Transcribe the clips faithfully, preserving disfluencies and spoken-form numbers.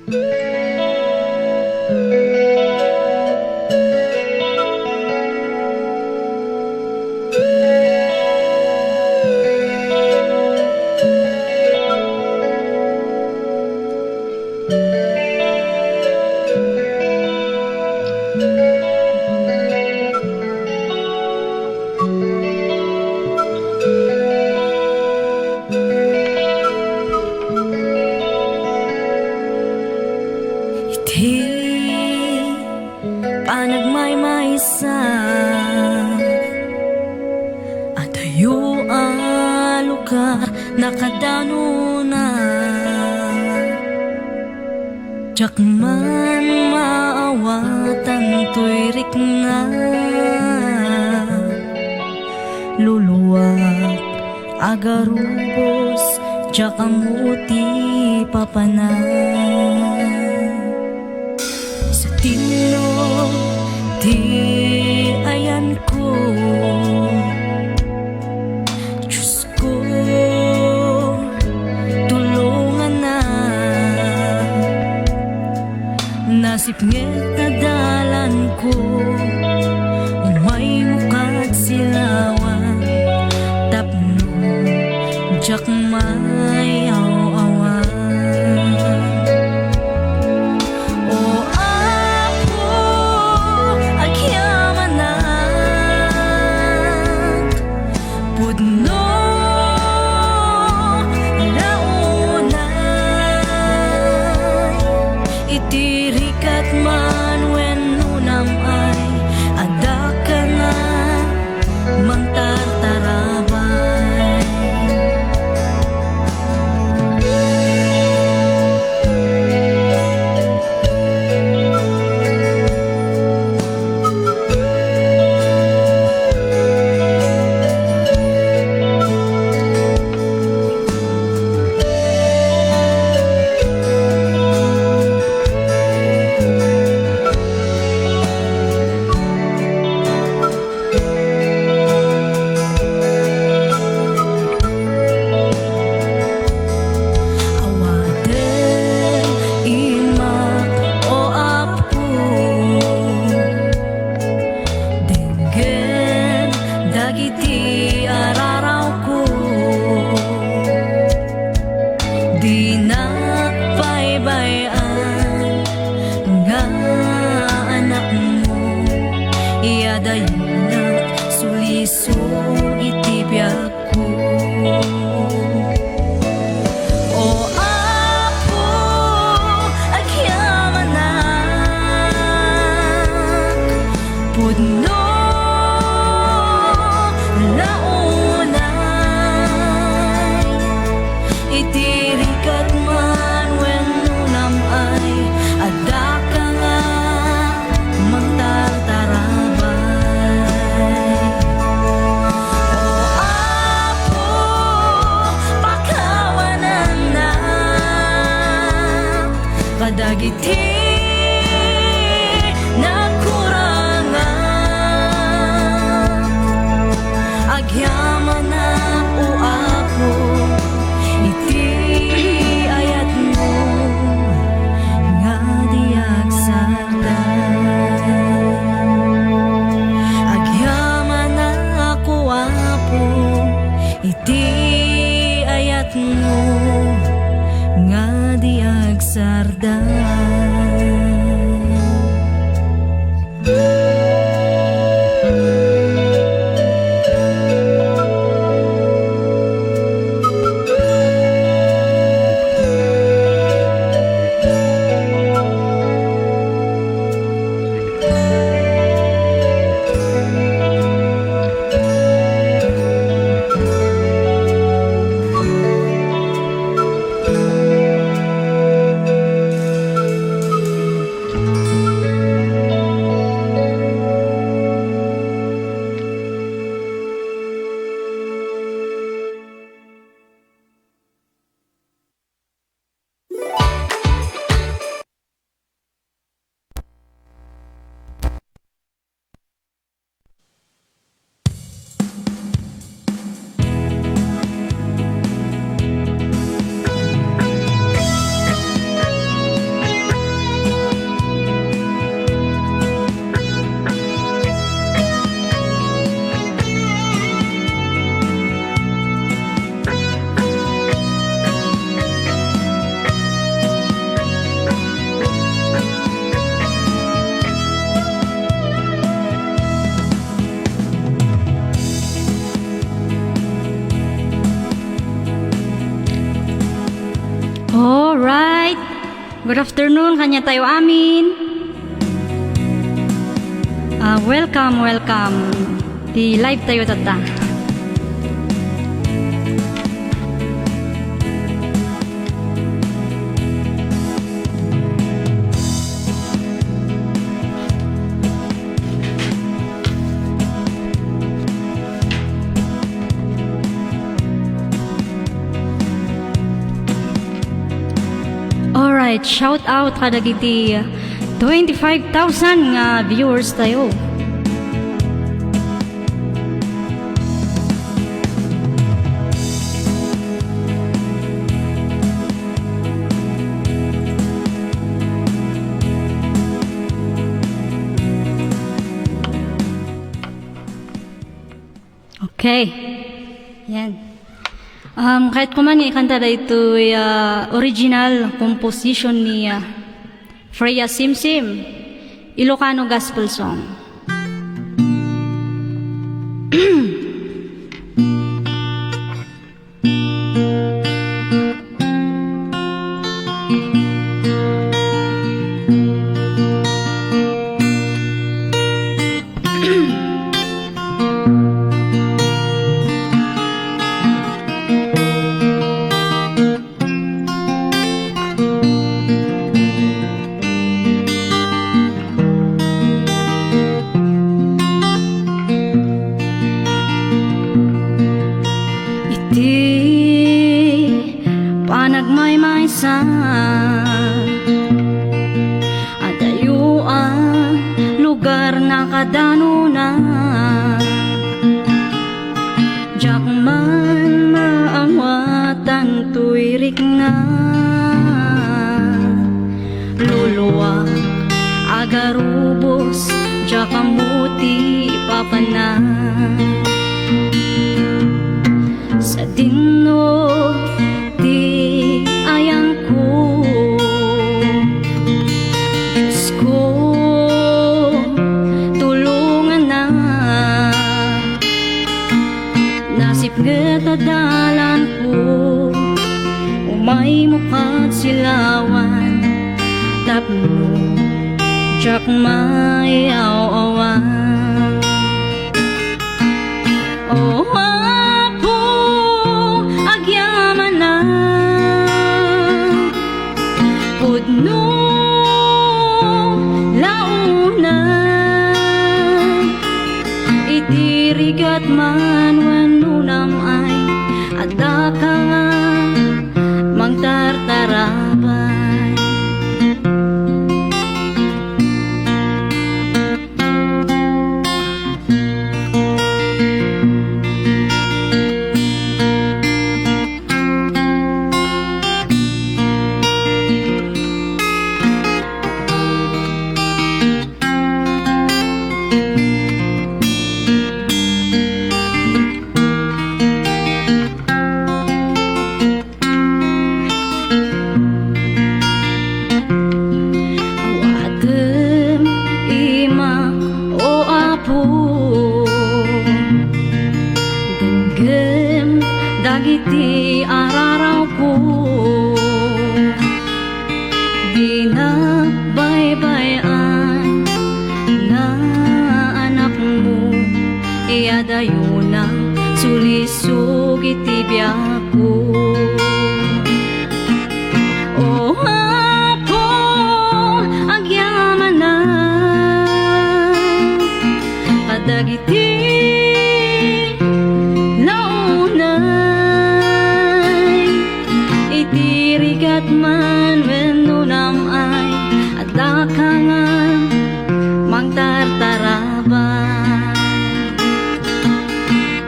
Iti panagmaymaysa, adayo a lugar nakadanona. Diak man maawatan toy rikna. Luluak, agarubos, diak ammo ti papanan. Sa tinno ti ayanko, Diosko, tulongannak. Nasipnget a dalanko, umaymo kad silawan, tapno diak mayaw-awan. O Apo, agyamanak, pudno la unay, iti rigat man wenno nam-ay, adda ka nga mangtartarabay. Awaten imak, O Apo, denggen dagiti ararawko. Dinak baybay-an nga anakmo, iyadayonak sulisog iti biagko. O Apo, agyamanak, pudno la unay, iti rigat man wenno nam-ay, adda ka nga mangtartarabay. O Apo, pakawanannak kadagiti nagkurangak. Agyamanak, O Apo, iti ayatmo nga di agsardang. Agyamanak, O Apo, iti ayatmo nga di agsardang. Good afternoon kaniatayo amin. Ah, welcome, welcome. Ti live tayo tatta. Alright, shout out kadagiti twenty-five thousand nga viewers tayo. Okay. Yan. Um, kayatko man nga ikanta daytoy, ah, original composition ni, ah, Freya Simsim, Ilocano Gospel Song. Iti panagmaymaysa, adayo a lugar nakadanona. Diak man maawatan toy rikna. Luluak, agarubos, diak ammo ti papanan. Sadino ti ayanko. Diosko, tulongannak. Nasipnget a dalanko, umaymo kad silawan, tapno diak mayaw-awan. O Apo, agyamanak, pudno la unay, iti rigat man wenno nam-ay, addaka nga mangtartarabay. Awatem imak, O Apo, denggem dagiti ararawko. Dinak baybay-an nga anakmo, iadayonak sulisog iti biagko. O Apo, agyamanak kadagiti naunay, iti rigat man wenno nam-ay, addaka nga mangtartarabay.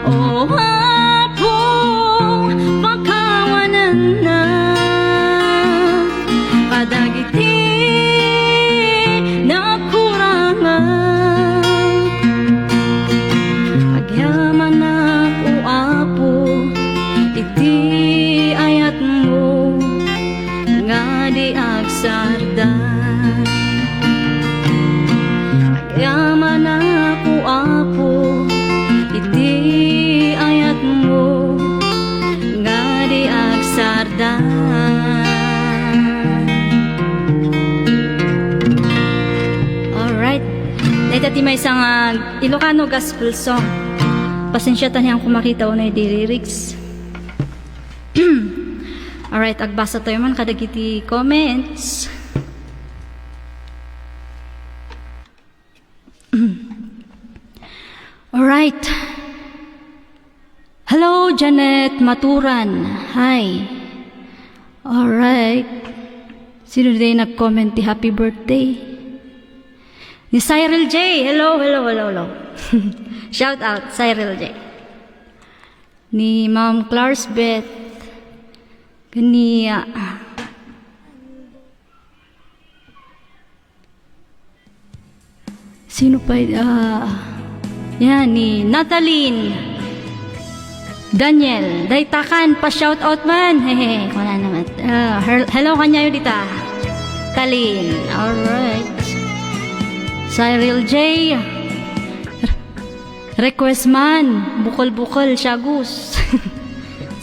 O Apo, pakawanennak kadagiti nakurangak. Agyamanak, O Apo, iti ayatmo nga di agsardang. Agyamanak, O Apo, iti ayatmo nga di agsardang. Ti maysa nga Ilocano gospel song. Pasensia ta niyan ko makita unay di lyrics. Alright, agbasa tayo man kadagiti comments. Alright. Hello, Janet Maturan. Hi. Alright. Sino di nag-comment ti happy birthday? Ni Cyril J. Hello, hello, hello, hello. Shout out, Cyril J. Ni Ma'am Clarsbeth. Kani, ah, sino pa, ah, yan, ni Natalie Daniel. Dayta kan, pa-shout out man. Hehe, kuna naman. Ah, her-, hello kanyayo dita. Talin. Alright. Cyril J. Request man. Bukol-bukol, siya gus.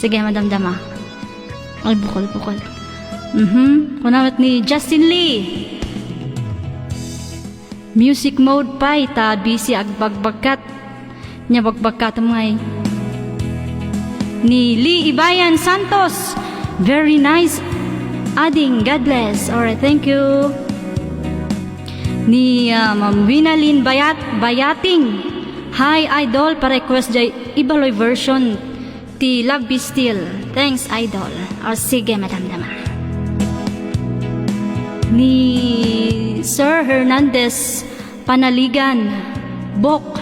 Sige, madamdama. Ay, bukol-bukol. Mhm. Kuna met ni Justin Lee. Music mode pay ta busy agbagbagkat. Nia bagbagkatem ngay. Ni Lee Ibayan Santos. Very nice. Ading, God bless. Alright, thank you. Ni, ah, Ma'am Winalyn Bayat, Bayating. Hi, idol. Pa-request jay Ibaloy version ti Love Be Still. Thanks, idol. O, sige, madamdama. Ni Sir Hernandez Panaligan, Bok,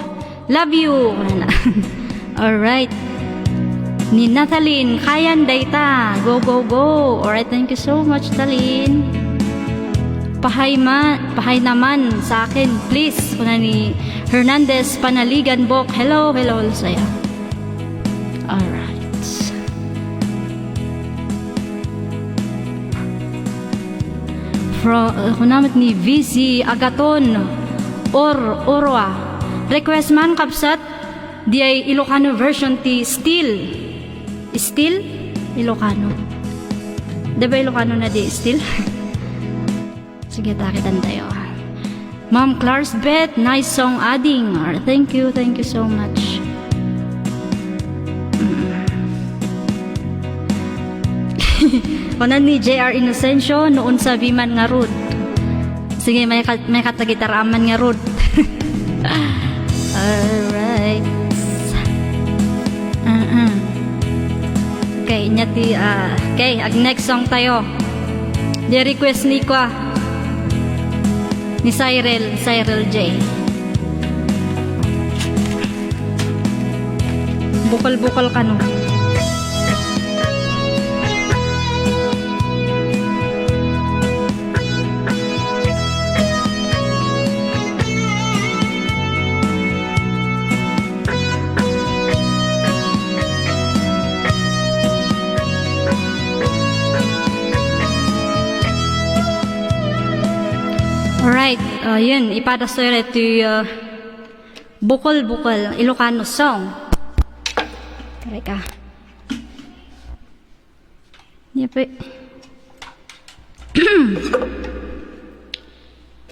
love you. Alright. Ni Nathaline, kayan dayta. Go, go, go. Alright, thank you so much, Talin. Pahay ma-, pahay naman sa akin, please. Kuna ni Hernandez Panaligan Bok. Hello, hello, hello sa'yo. Alright. Fro-, uh, kuna met ni V C Agaton or Orwa. Request man, kabsat, diay Ilocano version ti Still. Still? Ilocano. Di ba Ilocano na di Still? Sige, takitan tayo. Ma'am Clarsbeth, nice song, Ading. Or, thank you, thank you so much. Mm. Kunan ni J R Inocencio, no unsabi man ngarud. Sige, may kat-, may katagitaraman ngarud. Alright. Uh-uh. Okay, nia ti, ah, okay, ag next song tayo. Di request ni kwa, ni Cyril, Cyril J. Bukol-bukol kano. Alright, uh, yun, ipadas tayo ti, uh, bukol-bukol, Ilocano song. Teka. Nia pay.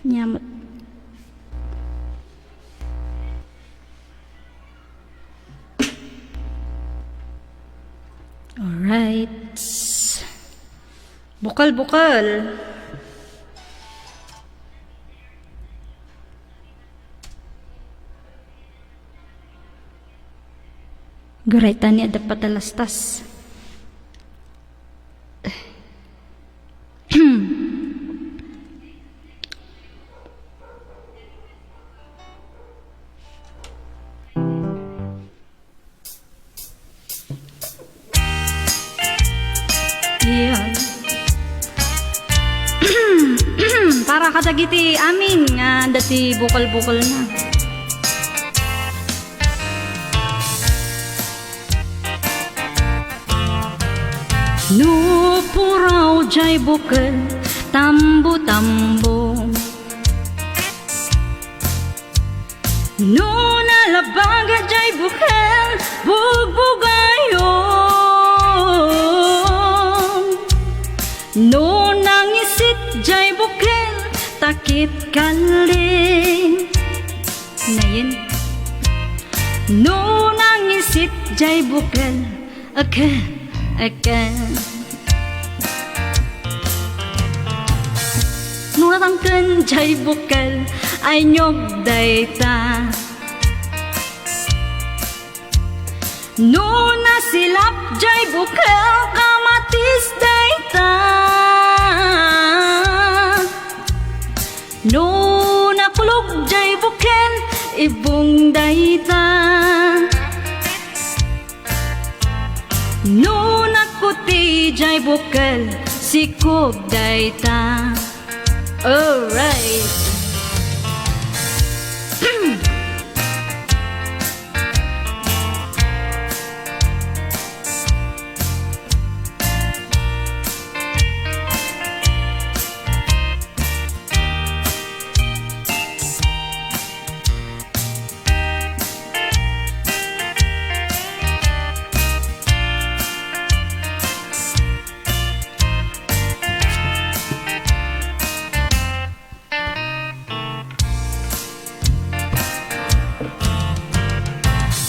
Nia met. Alright. Bukol-bukol. Garay ta ni adda patalastas. Iyan. Para kadagiti amin nga adda ti bukol-bukolna. No puraw jay bukel, tambo-tambo. No nalabag jay bukel, bugbugayon. No nangisit jay bukel, takip kalin. Nayen. No nangisit jay bukel, aka, aka. No natangken jay bukel, ay nyog dayta. No nasilap jay bukel, kamatis dayta. No nakulog jay bukel, ibong dayta. No nakuti jay bukel, sikob dayta. Alright.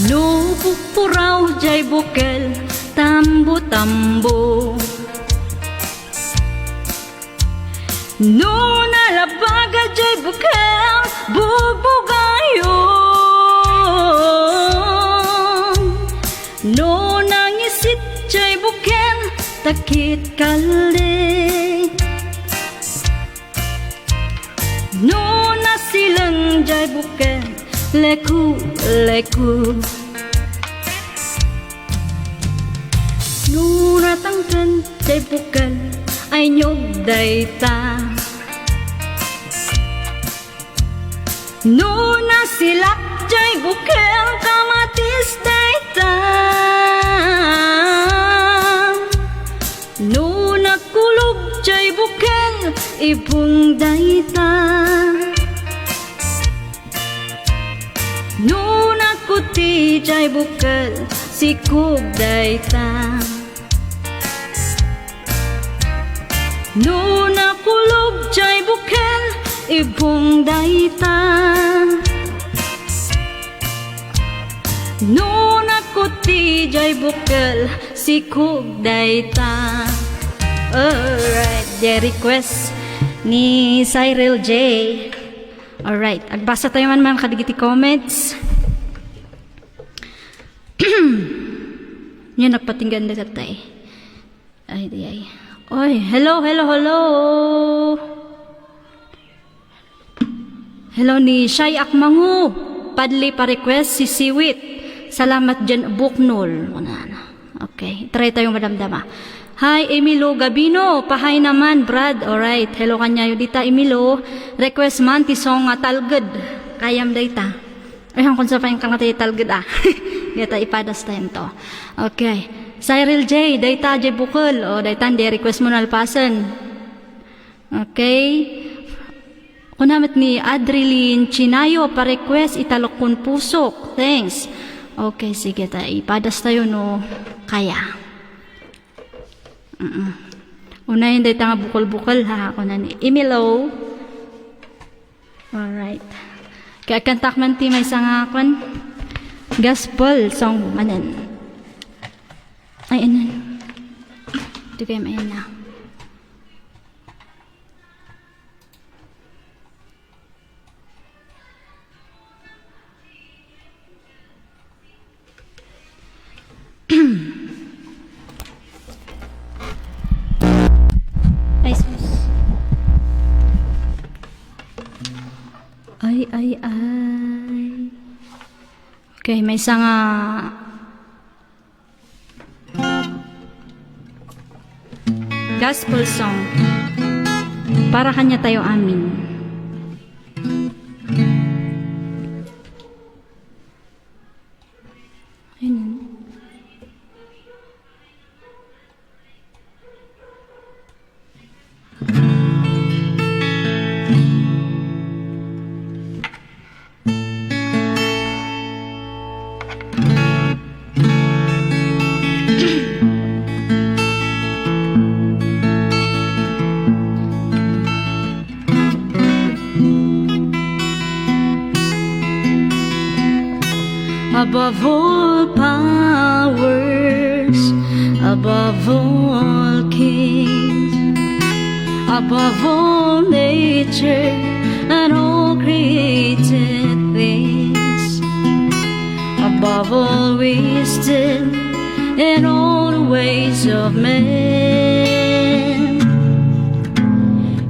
No pupuraw jay bukel, tambo-tambo. No nalabaga jay bukel, bubugayon. No nangisit jay bukel, takit kalde. No nasileng jay bukel, leku, leku. No natangken jay bukel, ay nyog dayta. No nasilak jay bukel, kamatis dayta. No nakulog jay bukel, ibong dayta. No nakuti jay bukel, sikob dayta. No nakulog jay bukel, ibong dayta. No nakuti jay bukel, sikob dayta. Alright, the request ni Cyril J. Alright, agbasa tayo man man kadigiti comments. Yan, nagpatinggan na katay. Ay, di ay. Oy, hello, hello, hello. Hello ni Shai Akmangu. Padli pa request si Siwit. Salamat dyan, Buknol. Kunana. Okay, try tayo madamdama. Hi, Emilio Gabino. Pahay naman, Brad. Alright. Hello kanyayo dita, Emilio. Request man ti song nga Talged. Kayam dayta. Ay, hangkon sa payang kang ti talged, ah. Dita ipadas tayo to. Okay. Cyril J, dayta, J Bukol. O, daytan, di request mo nalpasen. Okay. Kuna met ni Adrilyn Chinayo, pa-request, Italok Kon Pusok. Thanks. Okay, sige ta. Ipadas tayo no kaya. Mm-mm. Unayen dayta nga bukol-bukol, ha, kuna ni Emilio. Alright. Kaya kantak man ti maysa nga kwan, gospel song manen. Ay, anan. Ito kayo mayan na. Ay, sus. Ay, ay, ay. Okay, maysa nga gospel song. Para kanya tayo amin. Ayun. Above all powers, above all kings, above all nature and all created things, above all wisdom and all the ways of man.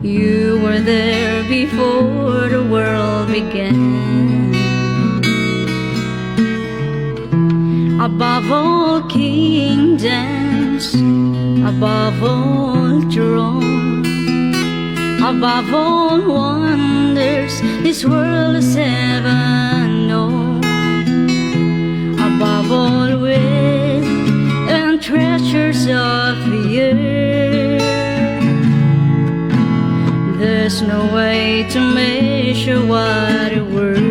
You were there before the world began. Above all kingdoms, above all thrones, above all wonders this world has ever known, above all wealth and treasures of the earth, there's no way to measure what it worth.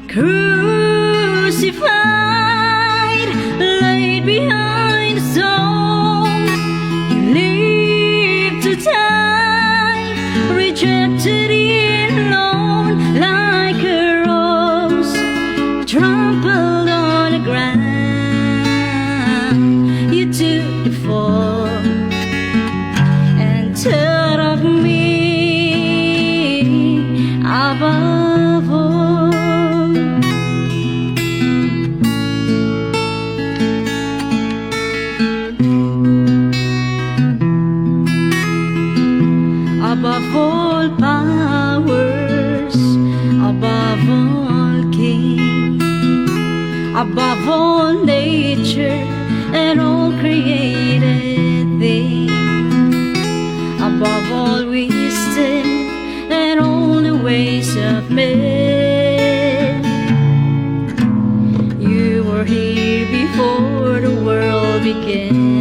Crucified, laid behind the stone, you lived to die, rejected and alone like a rose, trampled on the ground. You took the fall and thought of me above all. Above all powers, above all kings, above all nature and all created things, above all wisdom and all the ways of men. You were here before the world began.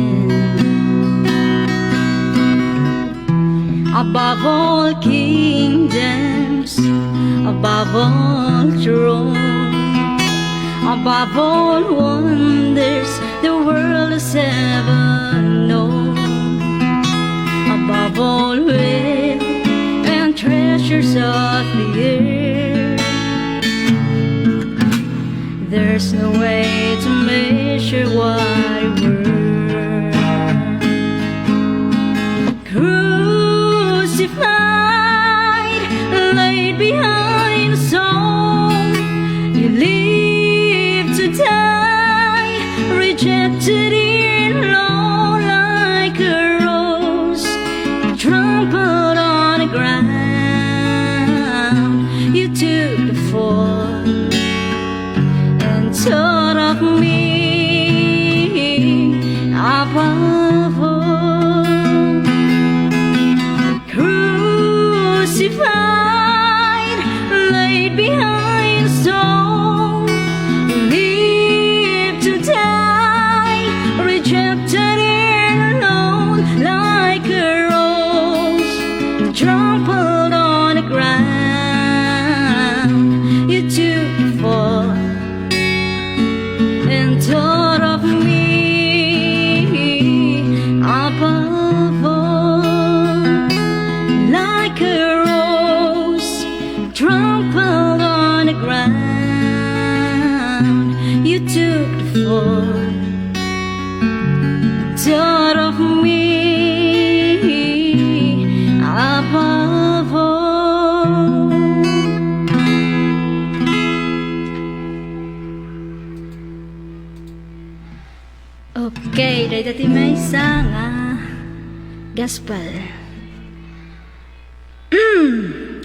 Above all kingdoms, above all thrones, above all wonders the world has ever known, above all wealth and treasures of the earth, there's no way to measure what it worth. Crucified, laid behind the stone, you lived to die, rejected and alone like a rose, trampled on the ground. You took the fall and thought of me above all. Crucified, laid behind the stone, lived to die, rejected and alone like a rose, trampled on the ground. You took the fall and thought of me above all. Like a rose trampled on the ground, you took the fall. Thought of me above all. Okay, dayta ti maysa nga gospel.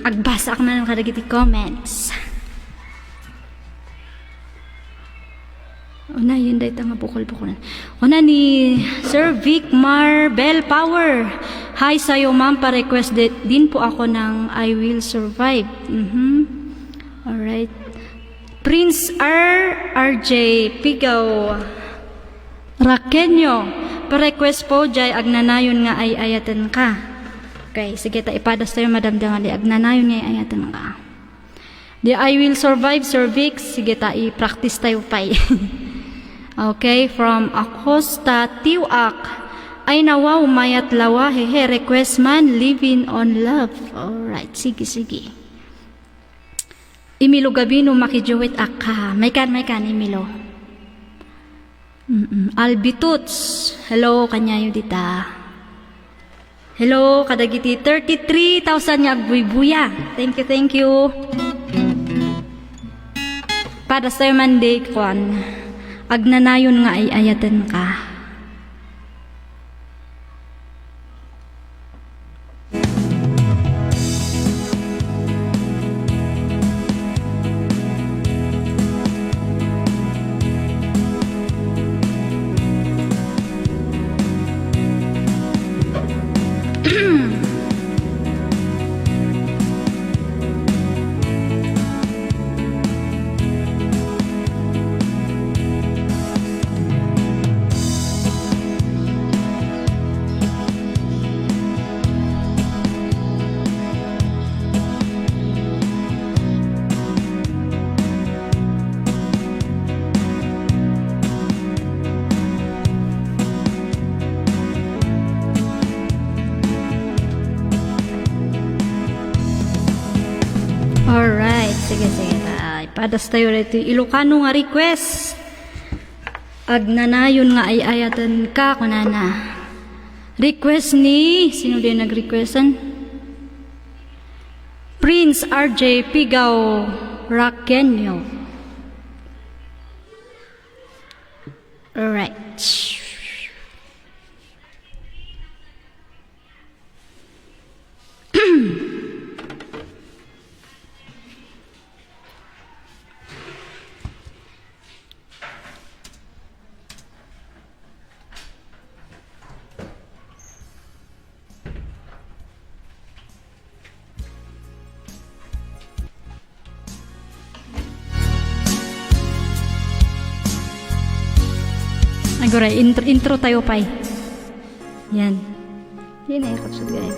Agbasaak manen kadagiti comments. Unayen dayta nga bukol-bukolan. Una ni Sir Vic Marbel Power. Hi sayo, ma'am. Pa-request di-, din po ako ng I Will Survive. Mhm. Alright. Prince R R J Pigaw Raqueño, pa-request po jay Agnanayon nga Ay-ayatenka. Okay, sige ta ipadas tayo, Madam Dangali, Agnanayon nga Ay-ayatenka. Di I Will Survive, Sir Vic, sige ta i-practice tayo pay. Okay, from Acosta Tiwak. Ay nawaw, mayat lawa, hehe, request man, Living on Love. Alright, sige, sige. Emilio Gabino, makiduet a ka. Maykan, maykan, Emilio. Mm-mm. Albi Toots, hello, kaniayo dita. Hello, kadagiti thirty-three thousand nga agbuybuya. Thank you, thank you. Padastayo man di kuan, agnanayon nga ay-ayatenka. Alright, sige, sige. Ta, ipadas tayo dito. Ilocano nga request. Agnanayon nga ay-ayatenka, kunana. Request ni, sino din nag-requestan? Prince R J Pigaw Raqueño. Alright. Agora, intro, intro tayo pay. Yan. Yan ay kapsut gaya.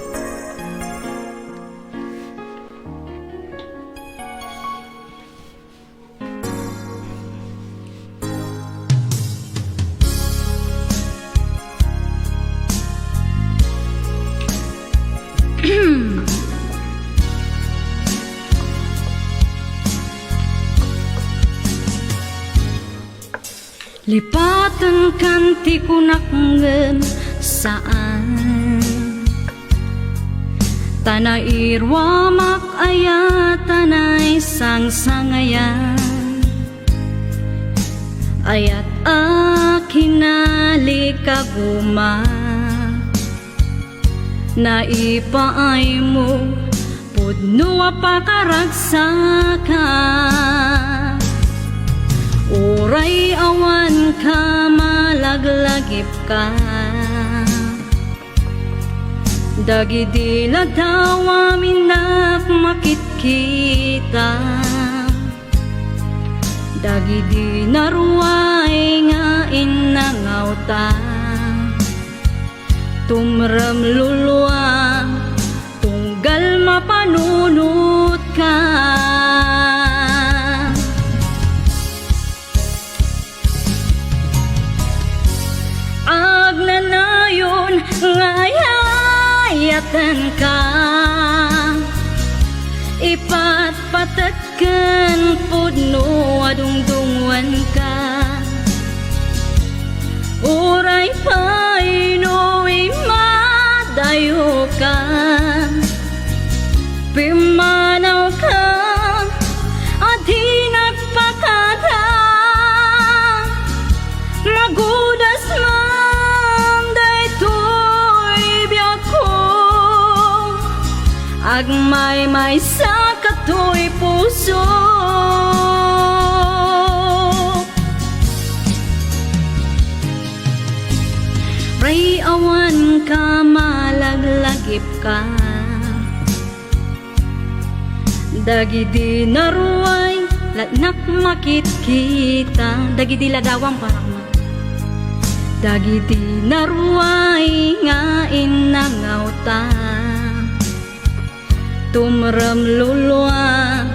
Lipatenkan ti kunak ngem saan. Ta nairuamak ayat a naisangsangayan. Ayat a kinalikagumak. Naipaaymo, pudno a pakaragsaka. Uray awan ka, malaglagipka. Dagidi ladaw a minnak makitkita. Dagidi naruay nga innangawta. Tumrem luluang tunggal mapanunotka. Agnanayon nga ay-ayatenka. Ipatpatek ken pudno a dungdungngoenka. Uray pay no immadayoka, pimmanawka a di nagpakada. Magudas man daytoy biagko, agmaymaysa katoy puso. Ray awan ka, malaglagipka. Dagidi naruay, latnak makitkita. Dagidi ladawam, parakma. Dagidi naruay nga innangawta. Tumrem luluang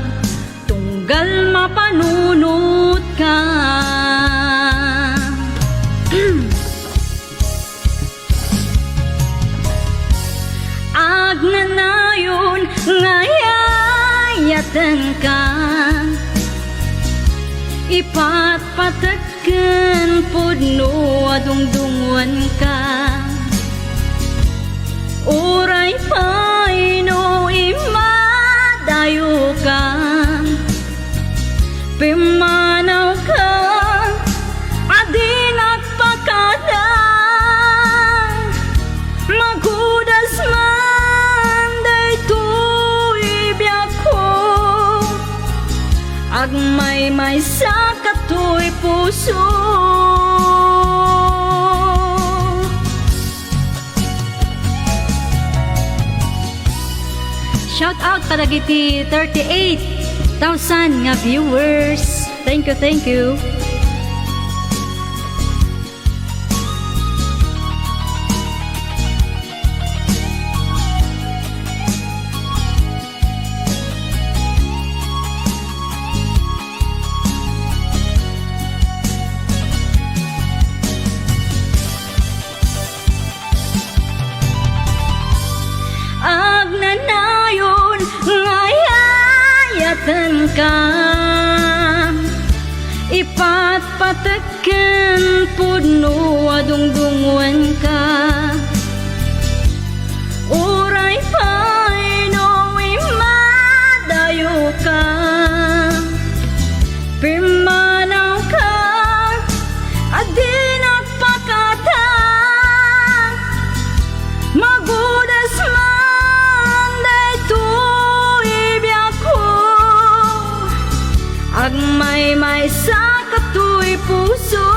tunggal mapanunotka. Agnanayon nga ay-ayatenka. Ipatpatek ken pudno a dungdungngoenka. Uray pay no immadayoka, pimmanawka a dinak pakada. Magudas man daytoy biagko, agmaymaysa katoy puso. Shout out kadagiti thirty-eight thousand nga viewers. Thank you, thank you. Agnanayon nga ay-ayatenka, ipatpatek ken pudno a dungdungngoenka. Uray pay no immadayoka, pimmanawka a dinak pakada. Magudas man daytoy biagko, agmaymaysa katoy puso.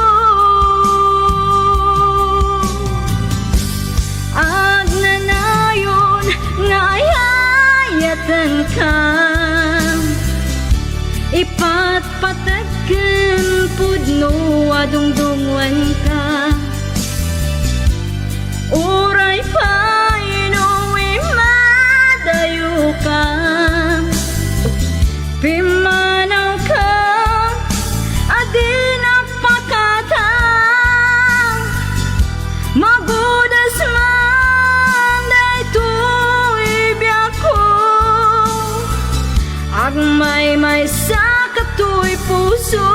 Agnanayon nga ay-ayatenka, ipatpatek ken pudno a dungdungngoenka. Uray pay no immadayoka, pimmanawka a dinak pakada. Magudas man daytoy biagko, agmaymaysa katoy puso.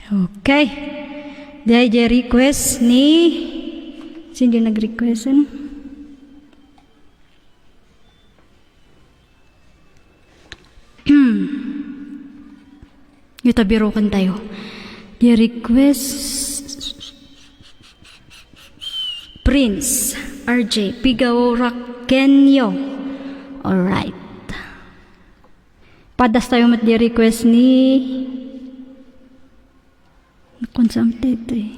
Okay. Diay diay request ni, sino diay nag-request? Ita, biroken tayo. Diay request, Prince R J Pigauraqueño. Alright. Padas tayo met diay request ni, nakunsam tayo ito eh.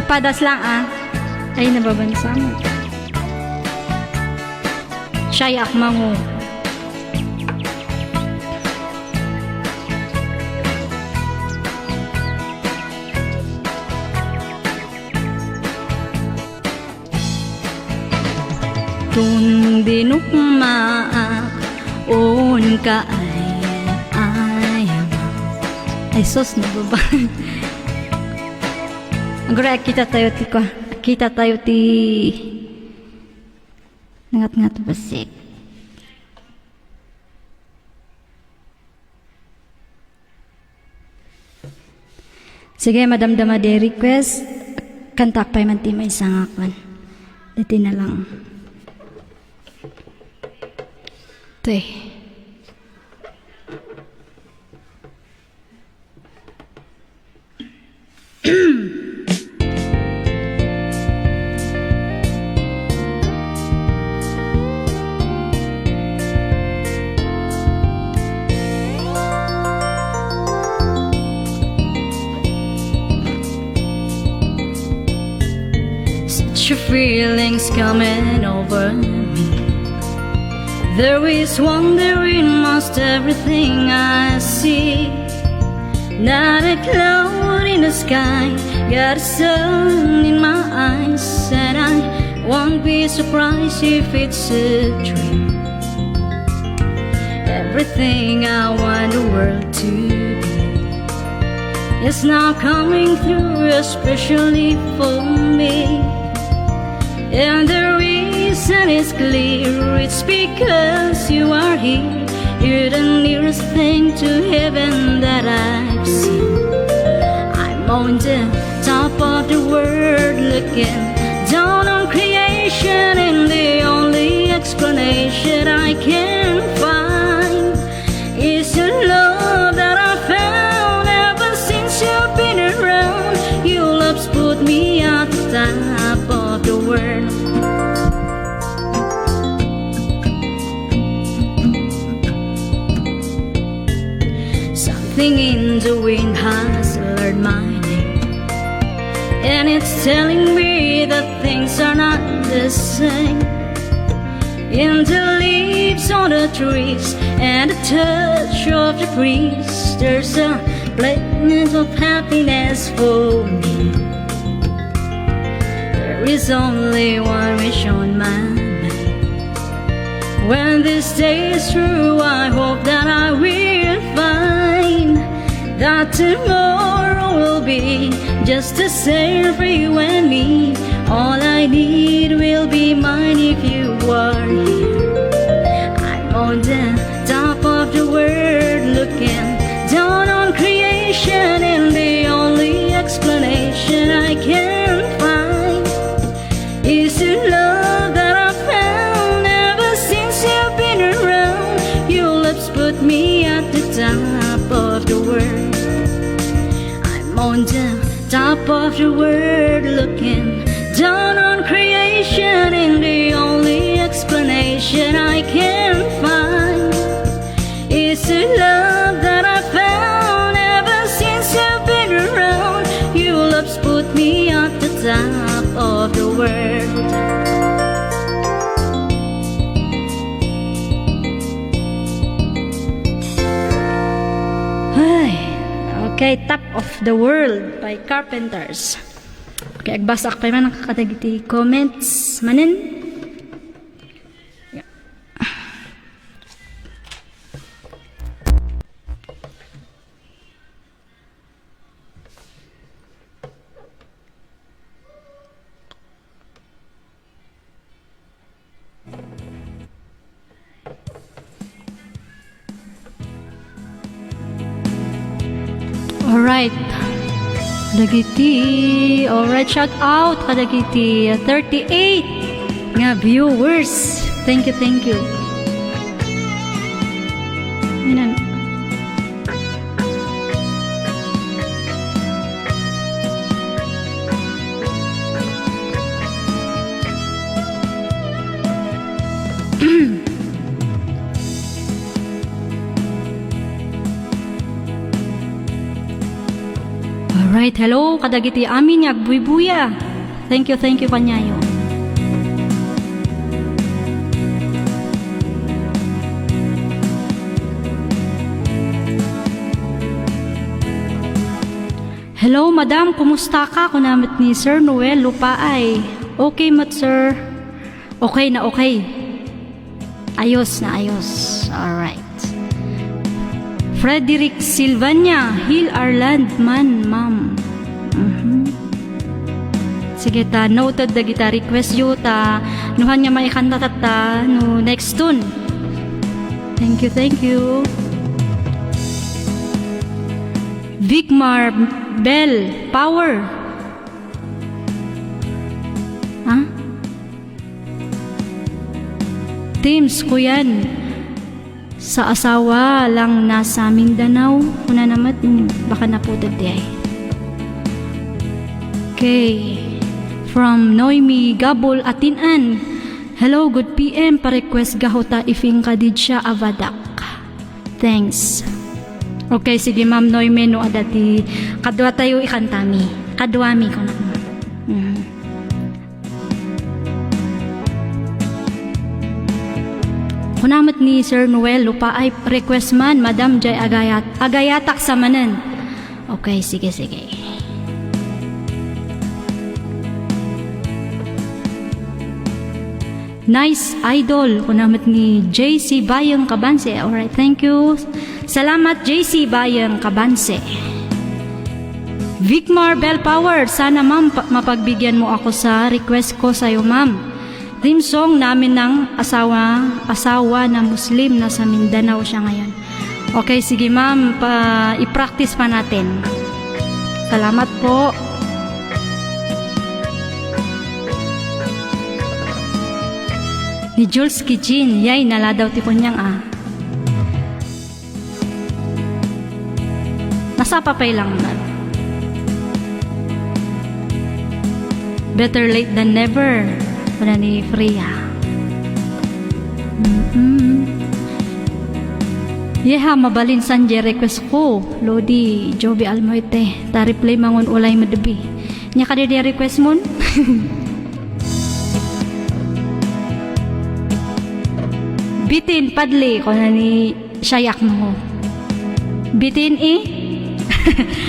Ipadas lang, ah. Ay, nababansa mo. Siya, yak, mango. Tundinukmaak, unka ay, ay, ay, sus, nababa. Agora, kita tayo ti, kwa, kita tayo ti, nangatngat bassit. Sige, madamdama di request. Kantak pay man ti maysa nga kwan. Dati na lang. Te. Such a feeling's coming over me. There is wonder in most everything I see. Not a cloud in the sky, got a sun in my eyes, and I won't be surprised if it's a dream. Everything I want the world to be is now coming through, especially for me. And the reason is clear, it's because you are here. You're the nearest thing to heaven that I've seen. I'm on the top of the world looking down on creation, and the only explanation I can find is the love that I found ever since you've been around. Your love's put me at the top of the world. Something in the wind has learned my name, and it's telling me that things are not the same. In the leaves on the trees and the touch of the breeze, there's a planet of happiness for me. There is only one wish on my mind. When this day is through, I hope that I will find that tomorrow will be just the same for you and me. All I need will be mine if you are here. I'm on the top of the world looking down on creation, and the only explanation I can find is the love that I found ever since you've been around. Your love's put me at the top of the world. I'm on the top of the world looking down on creation, and the only explanation I can find is the love that I found ever since you've been around. Your love's put me at the top of the world. Ay, okay, Top of the World by Carpenters. Okay, agbasaak pay man kadagiti comments manen. Alright. Dagiti, alright, shout out kadagiti thirty-eight nga viewers. Thank you, thank you. Ayan. Alright, hello kadagiti amin nga agbuybuya. Thank you, thank you kaniayo. Hello, madam, kumusta ka? Kuna met ni Sir Noel Lupaay. Okay met, sir. Okay na okay. Ayos na ayos. Alright. Frederick Silvania, Hill Arland man, ma'am. Mhm. Sige ta, noted dagita request yo ta, nuhan nga maikanta tatta, no next tune. Thank you, thank you. Vicmar Bell, power. Ha? Teams, kuyan. Sa asawa lang nasa Mindanao, kunana met, mm, baka naputod ti ay. Okay. From Noemi Gabol, Atin-an. Hello, good P M. Pa-request gahuta If Inka Did Siya a Badak. Thanks. Okay, sige, Ma'am Noemi, no, adda ti kaduatayo ikantami. Kaduami, kunak. Mm. Kuna met ni Sir Noel, Lupaay, request man, Madam, jay agayat-, agayatak sa manen. Okay, sige, sige. Nice idol, kuna met ni J C Bayang Kabanse. Alright, thank you. Salamat, J C Bayang Kabanse. Vicmar Bell Power, sana, ma'am, pa-, mapagbigyan mo ako sa request ko sa'yo, ma'am. Theme song namin ng asawa, asawa na Muslim na sa Mindanao siya ngayon. Okay, sige, ma'am, pa, i-practice pa natin. Salamat po. Ni Jules Kijin, yay, naladaw ti konyang, ah. Nasapa pay lang na. Better late than never, kuna ni Freya. Mm-mm. Yeha, mabalin san jay request ko, Lodi Joby Almoite, ta replay mangun ulay madbi. Nya kadi di request mon? Bitin, padli, kuna ni Shayak no. Bitin, eh?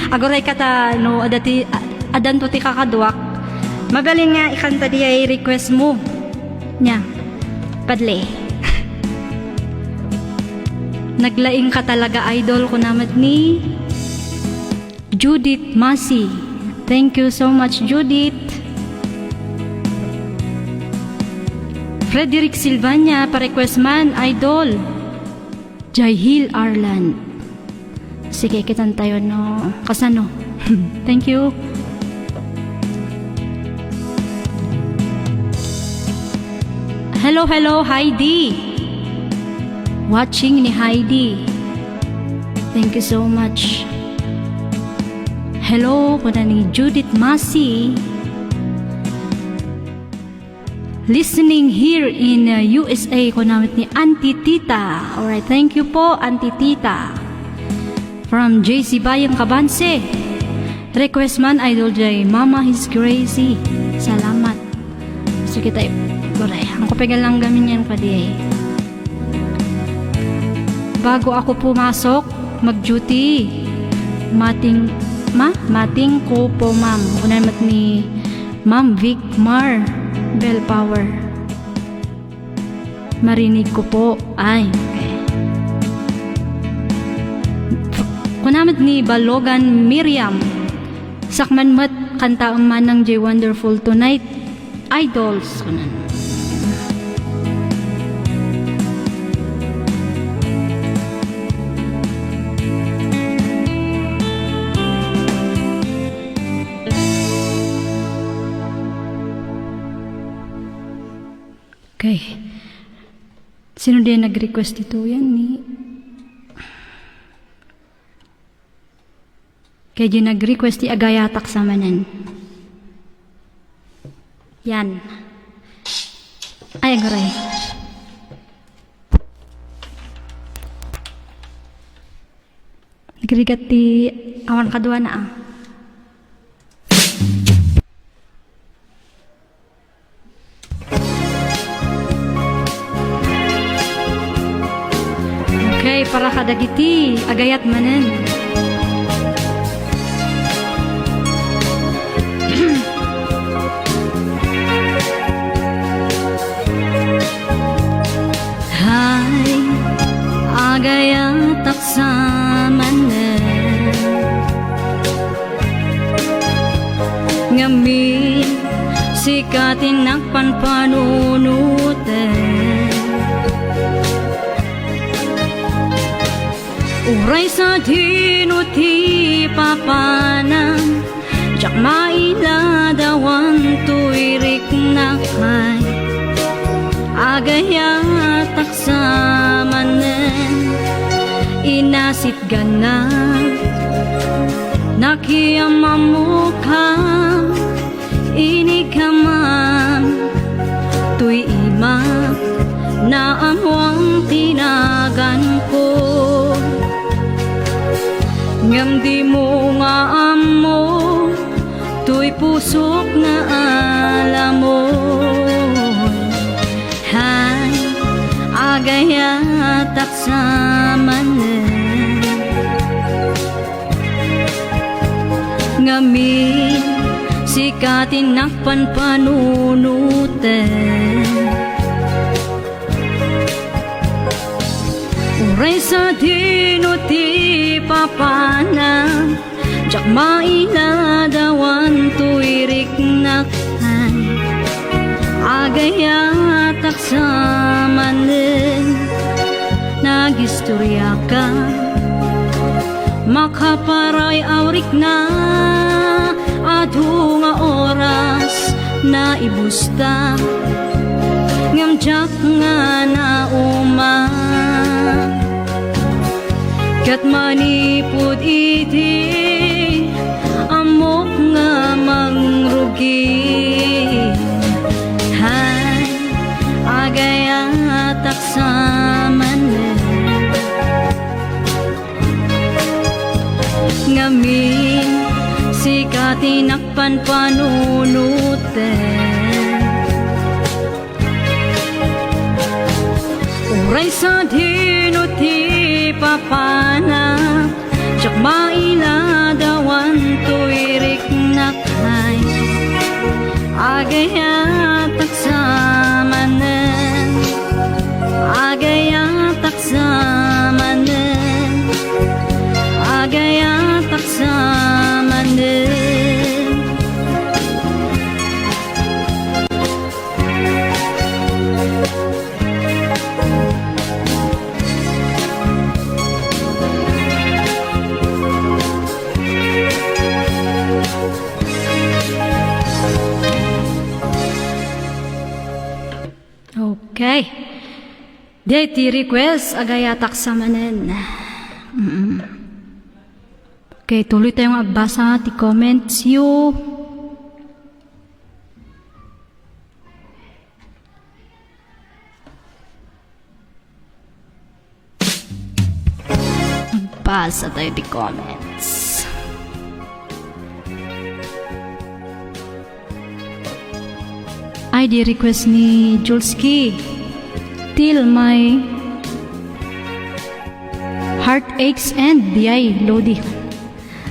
Aguray ka ta, no, adda ti, a-, addanto ti kakaduak. Mabalin nga ikanta di ay request mo. Nya, padli. Naglaing ka talaga, idol, kuna met ni Judith Masi. Thank you so much, Judith. Frederick Silvania, pa-request man, idol. Jay Hill Arland. Sige, kitan tayo, no? Kasano? Thank you. Hello, hello, Heidi. Watching ni Heidi. Thank you so much. Hello, kuna ni Judith Masi. Listening here in, uh, U S A, kuna met ni Auntie Tita. Alright, thank you po, Auntie Tita. From J C Bayang Kabanse. Request man, idol jay, Mama His Gracie. Salamat. Sige tayo. Bore, ang kupay lang gamin yan pa di ay. Bago ako pumasok, mag-duty. Mating, ma? Mating ko po, ma'am. Kuna met ni Ma'am Vic Mar Bell Power. Marinig ko po. Ay, okay. Kuna met ni Balogan Miriam. Sakman met, kantaem manang jay Wonderful Tonight. Idols, kunan. Okay. Sino di nag-request dito? Yan ni Kay di nag-request ti agayatak sa manen. Yan. Ay, aguray. Nagrigat ti awan kadua na, ah. Okay, para kadagiti agayat manen. Hay, agayatak sa manen. Ngamin, sika ti nagpanpanunoten. Uray sadino ti papana, Agayatak sa manen, inasitganna, nakiamammoka, inikaman, toy ima, naammoam ti naganko. Ngem dimo nga ammo, toy pusok nga alamon. Hay, agayatak sa manen. Ngamin, sika ti nakpanpanunoten. Uray sadino ti papanam, diak mailadawan toy riknak. Ay, agayatak sa manen, nagistoriaka. Makaparay a rikna, adu nga oras naibusta, ngem diak nga nauma. Ket manipud iti ammok nga mangrugi, hay, agayatak sa manen. Ngamin, sika ti nakpanpanunoten. Uray sadino ti papanam, diak mailadawan toy riknak. Ay, agayatak sa manen, agayatak sa manen, agayatak sa manen. Okay. Diay ti request, agayatak sa manen. Mm. Okay, tuloy tayo nga agbasa ti comments yo. Agbasa tayo ti comments. Ay, di request ni Julski. Till my heart aches and, di ay, Lodi.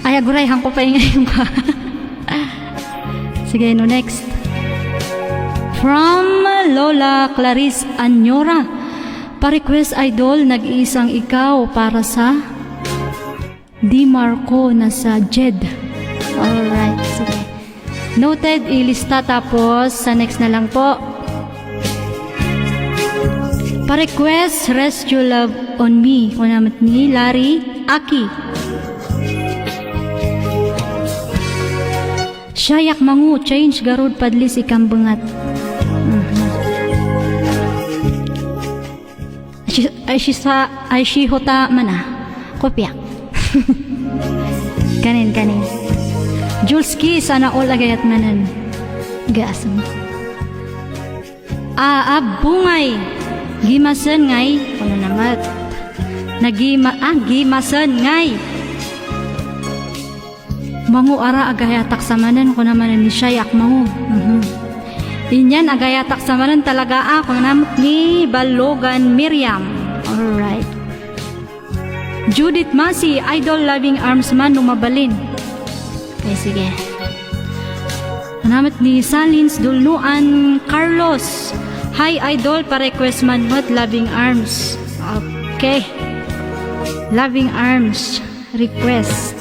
Ay, aguray, hangko pa ingay yung ka. Sige, no, next. From Lola Clarice Anyora. Pa-request, idol, nag-iisang ikaw para sa Di Marco na sa Jed. Alright, sige. Noted, ilista tapos sa next na lang po. Pa-request, Rest Your Love on Me. Kuna met ni Larry Aki. Siak mangu, change garud padlis ikambengat. Mhm. Ay, si, ay, si sa, ay, si Hota man, ah. Kopya. Kanin, kanin. Julski, sana all agayat manen. Gasam. Ah, abbungay. Gimasen ngay. Kuna namat. Nagima-, ah, gimasen ngay. Mangu ara agayatak sa manen, kuna manen ni Shayak mangu. Mhm. Inyan agayatak sa manen talaga a, kuna namat ni Balogan Miriam. Alright. Judith Masi, idol, loving arms man no mabalin. Okay, sige. Kuna namat ni Salins Dulnuan Carlos. Hi, idol, pa-request man met loving arms. Okay. Loving arms. Request.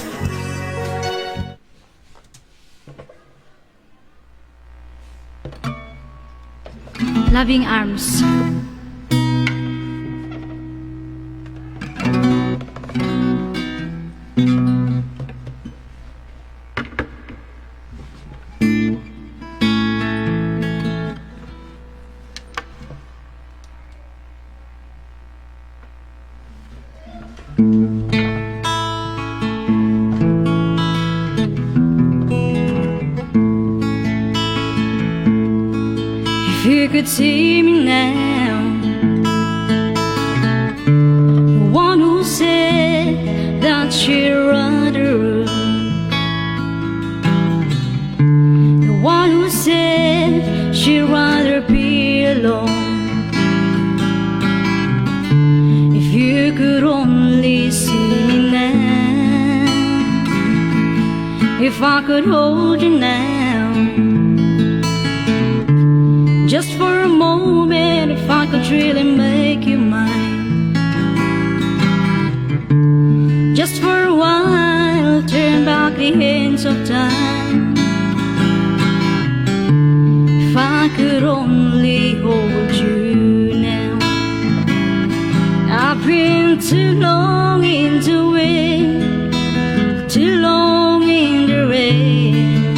Loving arms. If you could see me now, the one who said that she'd rather, the one who said she'd rather be alone. If you could only see me now, if I could hold you now, just for a moment, if I could really make you mine, just for a while, turn back the hands of time. If I could only hold you now. I've been too long in the wind, too long in the rain,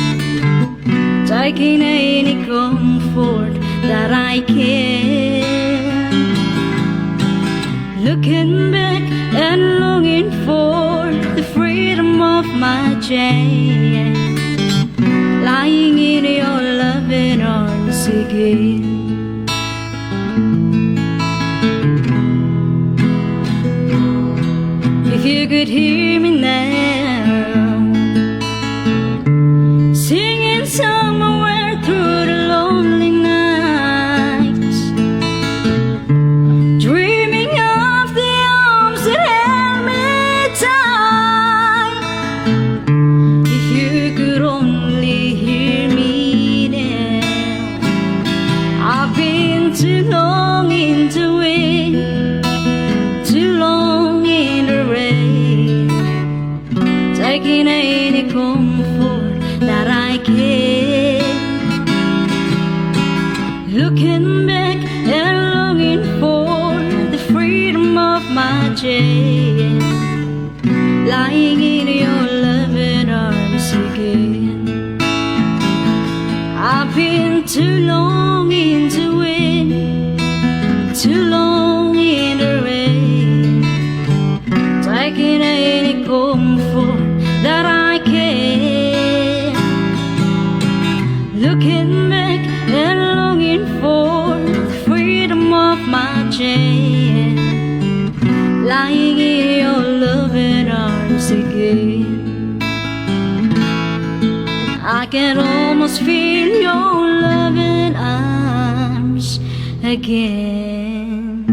taking any comfort that I can. Looking back and longing for the freedom of my chain, lying in your loving arms again. If you could hear me now, singing somewhere through the lonely nights, dreaming of the arms that held me tight. If you could only hear me now, I've been too long in the wind, too long in the rain, taking any comfort that I can. Looking back and longing for the freedom of my chain, lying in your loving arms again. I've been too long in the wind, too long in the rain, taking any comfort that I can. Looking back and longing for the freedom of my chain, lying in your loving arms again. I can almost feel your loving arms again.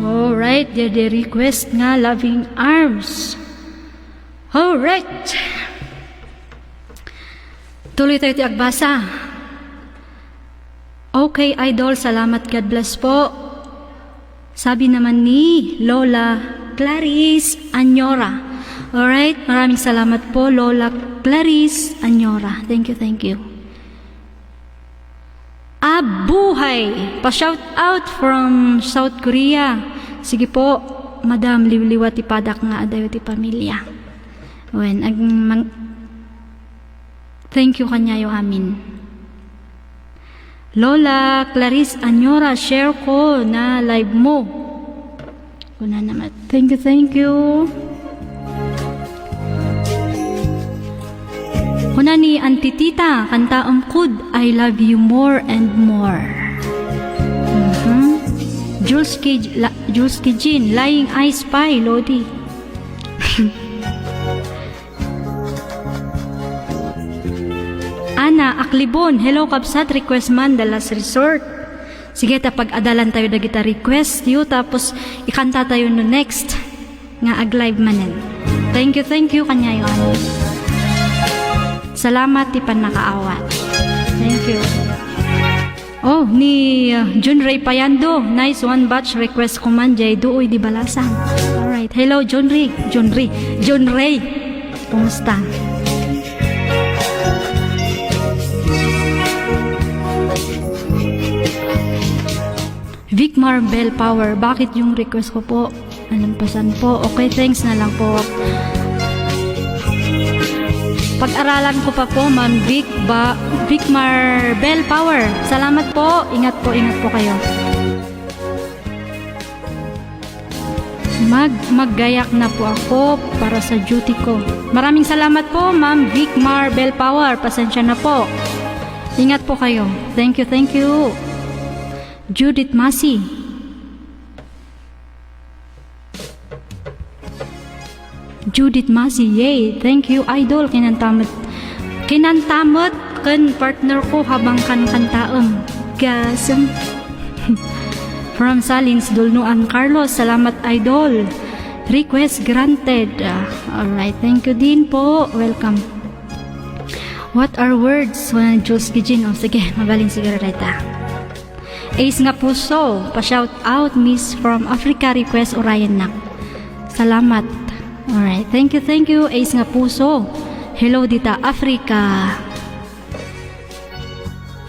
Alright, the, the request nga Loving Arms. Alright. Tuloy tayo ti agbasa. Okay, Idol, salamat. God bless po. Sabi naman ni Lola Clarice Anyora. Alright, maraming salamat po, Lola Clarice Anyora. Thank you, thank you. Abuhay! Pa-shout out from South Korea. Sige po, Madam, liwliwa ti padak nga adayo ti pamilya. Wen, ag-, mang-, thank you kaniayo amin. Lola Clarice Anyora, share ko na live mo. Kuna naman. Thank you, thank you. Kuna ni Auntie Tita, kantaem kud, "I love you more and more." Mhm. Jules K-, La-, Jules Kijin, "Lying Eyes" pay, Lodi. Ana Aklibon, hello, kabsat, request man, The Last Resort. Sige, ta pag-adalan tayo dagita request yo, tapos ikanta tayo no next nga ag-live manen. Thank you, thank you, kaniayo amin. Salamat ti pannakaawat. Thank you. Oh, ni, uh, John Ray Payando, nice one, batch request ko man, jay duoy di balasan. Alright. Hello, John Ray. John Ray. John Ray. Kumusta? Vic Marbel Power, bakit yung request ko po? Alampasan po. Okay, thanks na lang po. Pag-aralan ko pa po, Ma'am Vic ba, Vic Marbel Power. Salamat po. Ingat po, ingat po kayo. Mag, maggayak na po ako para sa duty ko. Maraming salamat po, Ma'am Vic Marbel Power. Pasensya na po. Ingat po kayo. Thank you, thank you. Judith Masi. Judith Masi, yay! Thank you, idol. Kinantamet, kinantamet ken partner ko habang kankantaem. Gasem. From Salins, Dulnuan, Carlos. Salamat, idol. Request granted. Ah, alright. Thank you din po. Welcome. What are words? Wala ni Jules Gijin. O, sige. Mabalin siguro reta. Ace nga puso, pa-shout out, Miss from Africa, request Orion nak. Salamat. Alright. Thank you, thank you, Ace nga puso. Hello dita Africa.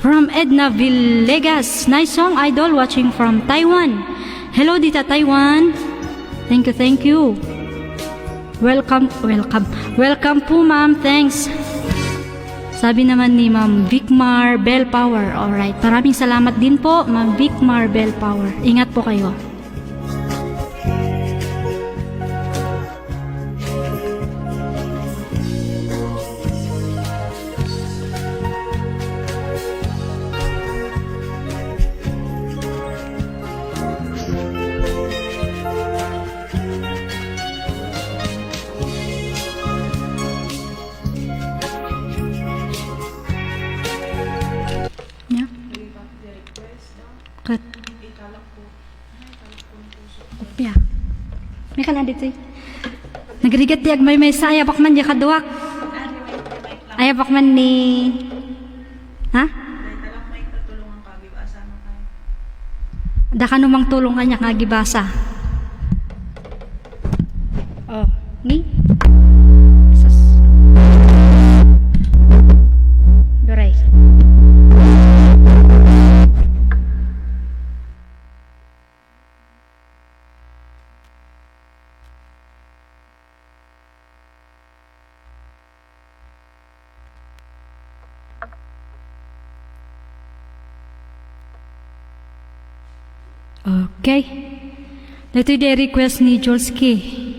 From Edna Villegas. Nice song, idol, watching from Taiwan. Hello dita Taiwan. Thank you, thank you. Welcome, welcome. Welcome po, ma'am. Thanks. Sabi naman ni Ma'am Vicmar Bell Power. Alright. Maraming salamat din po, Ma'am Vicmar Bell Power. Ingat po kayo. Nya? Ket. Opya. May ka na dito eh. Nagrigat ti agmaymaysa, ayabak man di kaduak. Ayabak man ni, ha? Dakano mangtulong kaniak nga agibasa. Oh, ni? Sus. Duray. Okay. Daytoy di request ni Jules Key.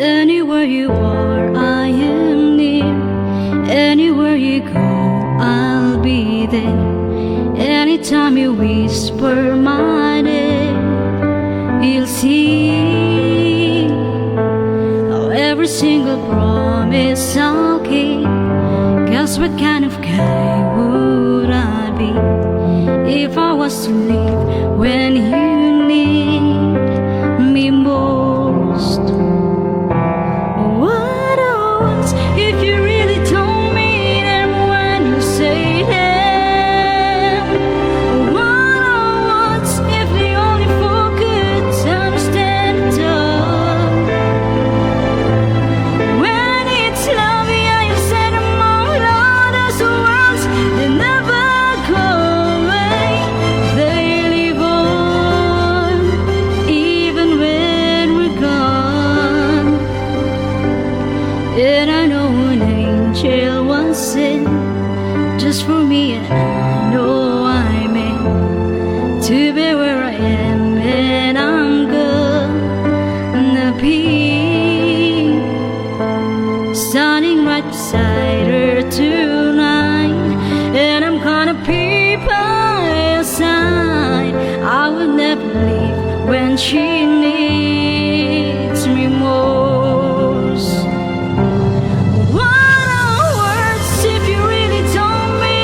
Anywhere you are, I am near. Anywhere you go, I'll be there. Anytime you whisper my name, you'll see how every single promise I'll keep. 'Cause what kind of guy would I be if I was to leave when you need me most? What a words if you really told me them when you say them. What a words if the only fool could understand it all. When it's love, yeah, you said them all, all those words, they never go away. They live on, even when we're gone. And I know an angel was sent just for me, and I know I'm meant to be where I am, and I'm gonna be standing right beside her tonight, and I'm gonna be by her side. I will never leave when she needs me most. What are words if you really told me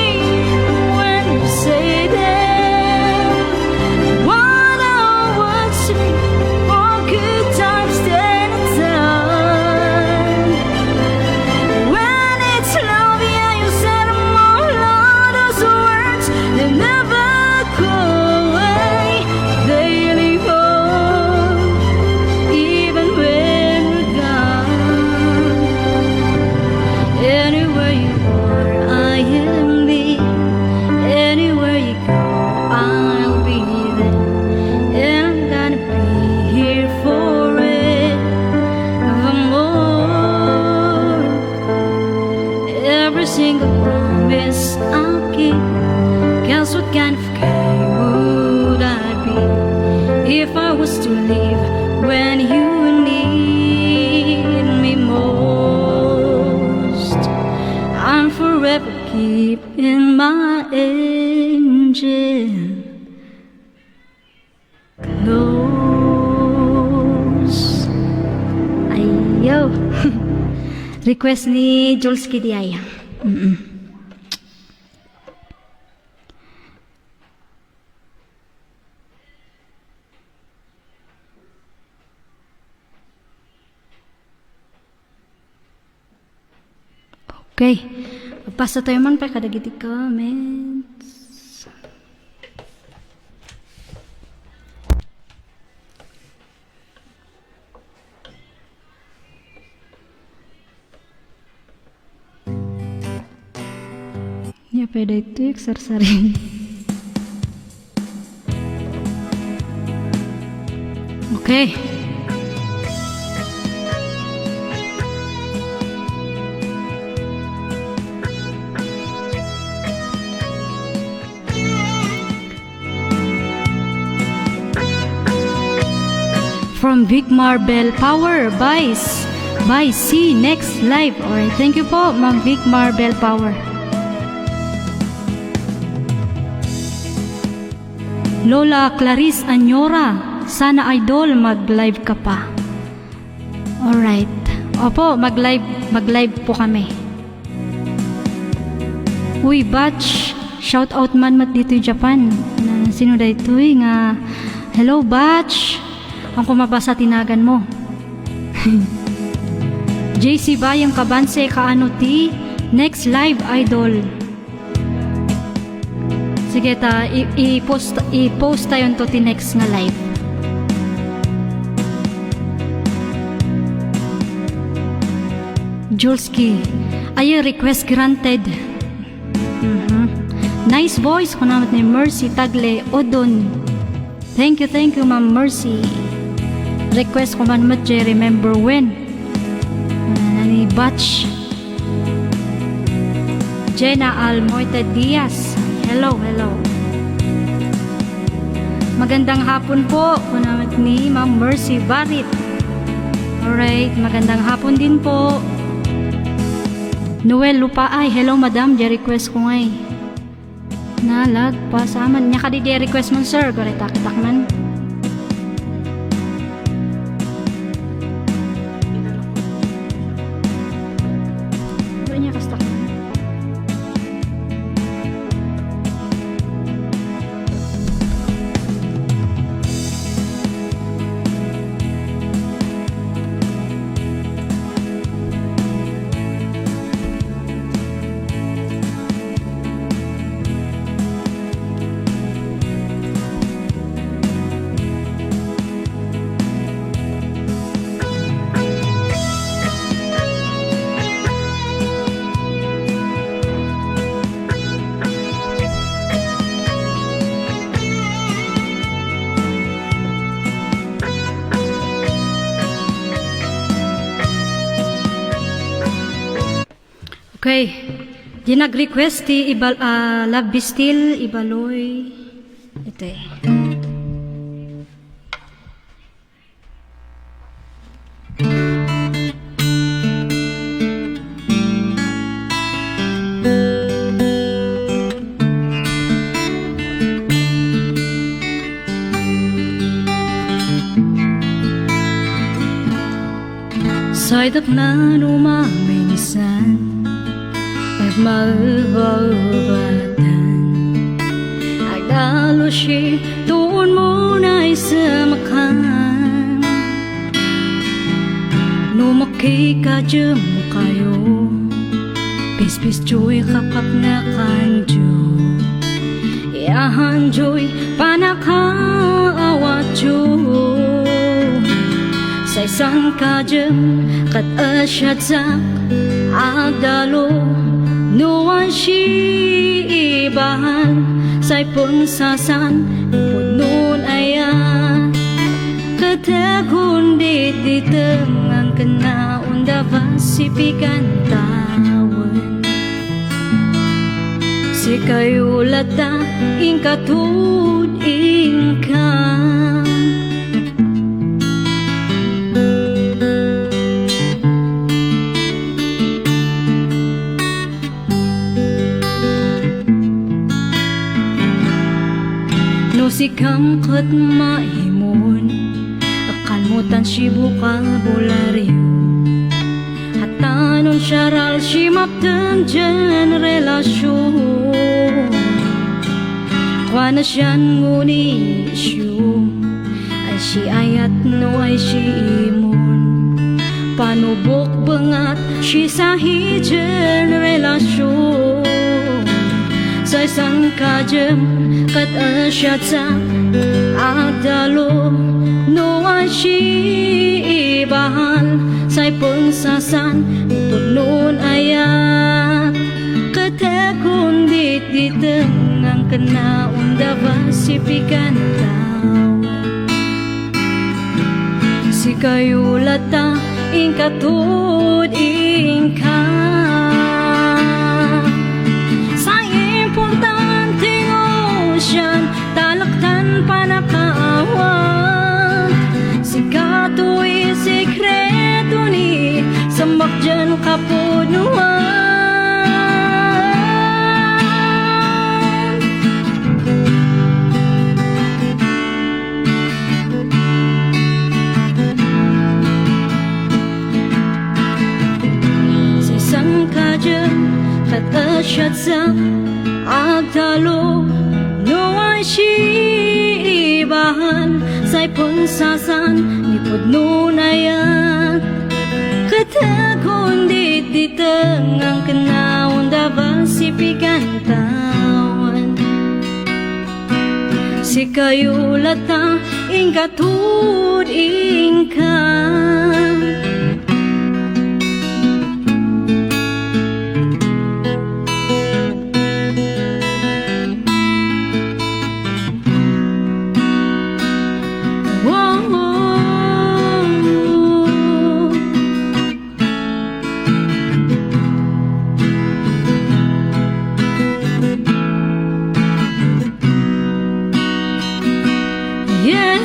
And my angel close. Ayaw. Request ni Jules Kidiay. Mm-mm. Okay. Pasa tayo man pa kadagiti comments. Nia pay daytoy, agsarsarin. Okay. From Vic Marbel Power, Vice, Vice, see next live. Alright, thank you po, Ma'am Vic Marbel Power. Lola Clarice Anyora, sana idol, mag-live ka pa. Alright. Opo, mag-live, mag-live po kami. Uy, batch, shout out man met ditoy Japan. Na, sino daytoy nga, "Hello, batch." Ang kumabasa tinagan mo. J C Bayang Kabanse, kaano ti next live, idol? Sige ta, i-, i-post, i-post tayo to ti next nga live. Julski, ay request granted. Mhm. Nice voice, kuna met ni Mercy Tagle Odon. Thank you, thank you, Ma'am Mercy. Request ko man met, J Remember When. Ano ni Batch? Jenna Almoite Diaz. Hello, hello. Magandang hapon po, kuna met ni Ma'am Mercy Barit. Alright, magandang hapon din po. Noel Lupaay, hello madam, di request ko ngay. Nalagpasaman. Nia kadi di request mo, sir? Gurita kitak man. Gurita nia kastak man. Okay. Di nag-request ti ibal-, ah, Love Be Still, Ibaloy. Ito eh. Saydak nano maminsan, agmaebaebatan. Agdalo si tuon mo na isemakan. No makikadem kayo, pispis joy kapaknakan joy. Iyahan joy panakaawat joy. Saysan kadem ket asiatsak agdalo no ansi ibahal say pengsasan pudnon aya. Ket agundit di tengngan ken naundabas si pigantawen. Sikayo latta, inka tud inka. Kam ket maimon, kalmotan ti bokabulario. Hatanon siaral ti mapteng diay relasion. Kuana sian nguni isyu, ay ti ayat no ay ti imon. Panubok bengat ti sahi diay relasion. Say sangkadem ket asiatsa agdalo no ay ti ibahal. Say pengsasan pudnon ayat. Ket agunditditeng ngangken naunda basipikan tawen. Sikayo latta, inkatod inka. Say importante nga usian, talek tan panakaawat. Sikato isekreto ni, sambak diay kapunuan. Say sangkadem ket asiatsa agdalo no ay ti ibahal. Say pengsasan ni pudnon ayat. Ket agunditditeng ngangken naunda basipikan tawen. Sikayo latta, inkatod inka. Wow. Yeah.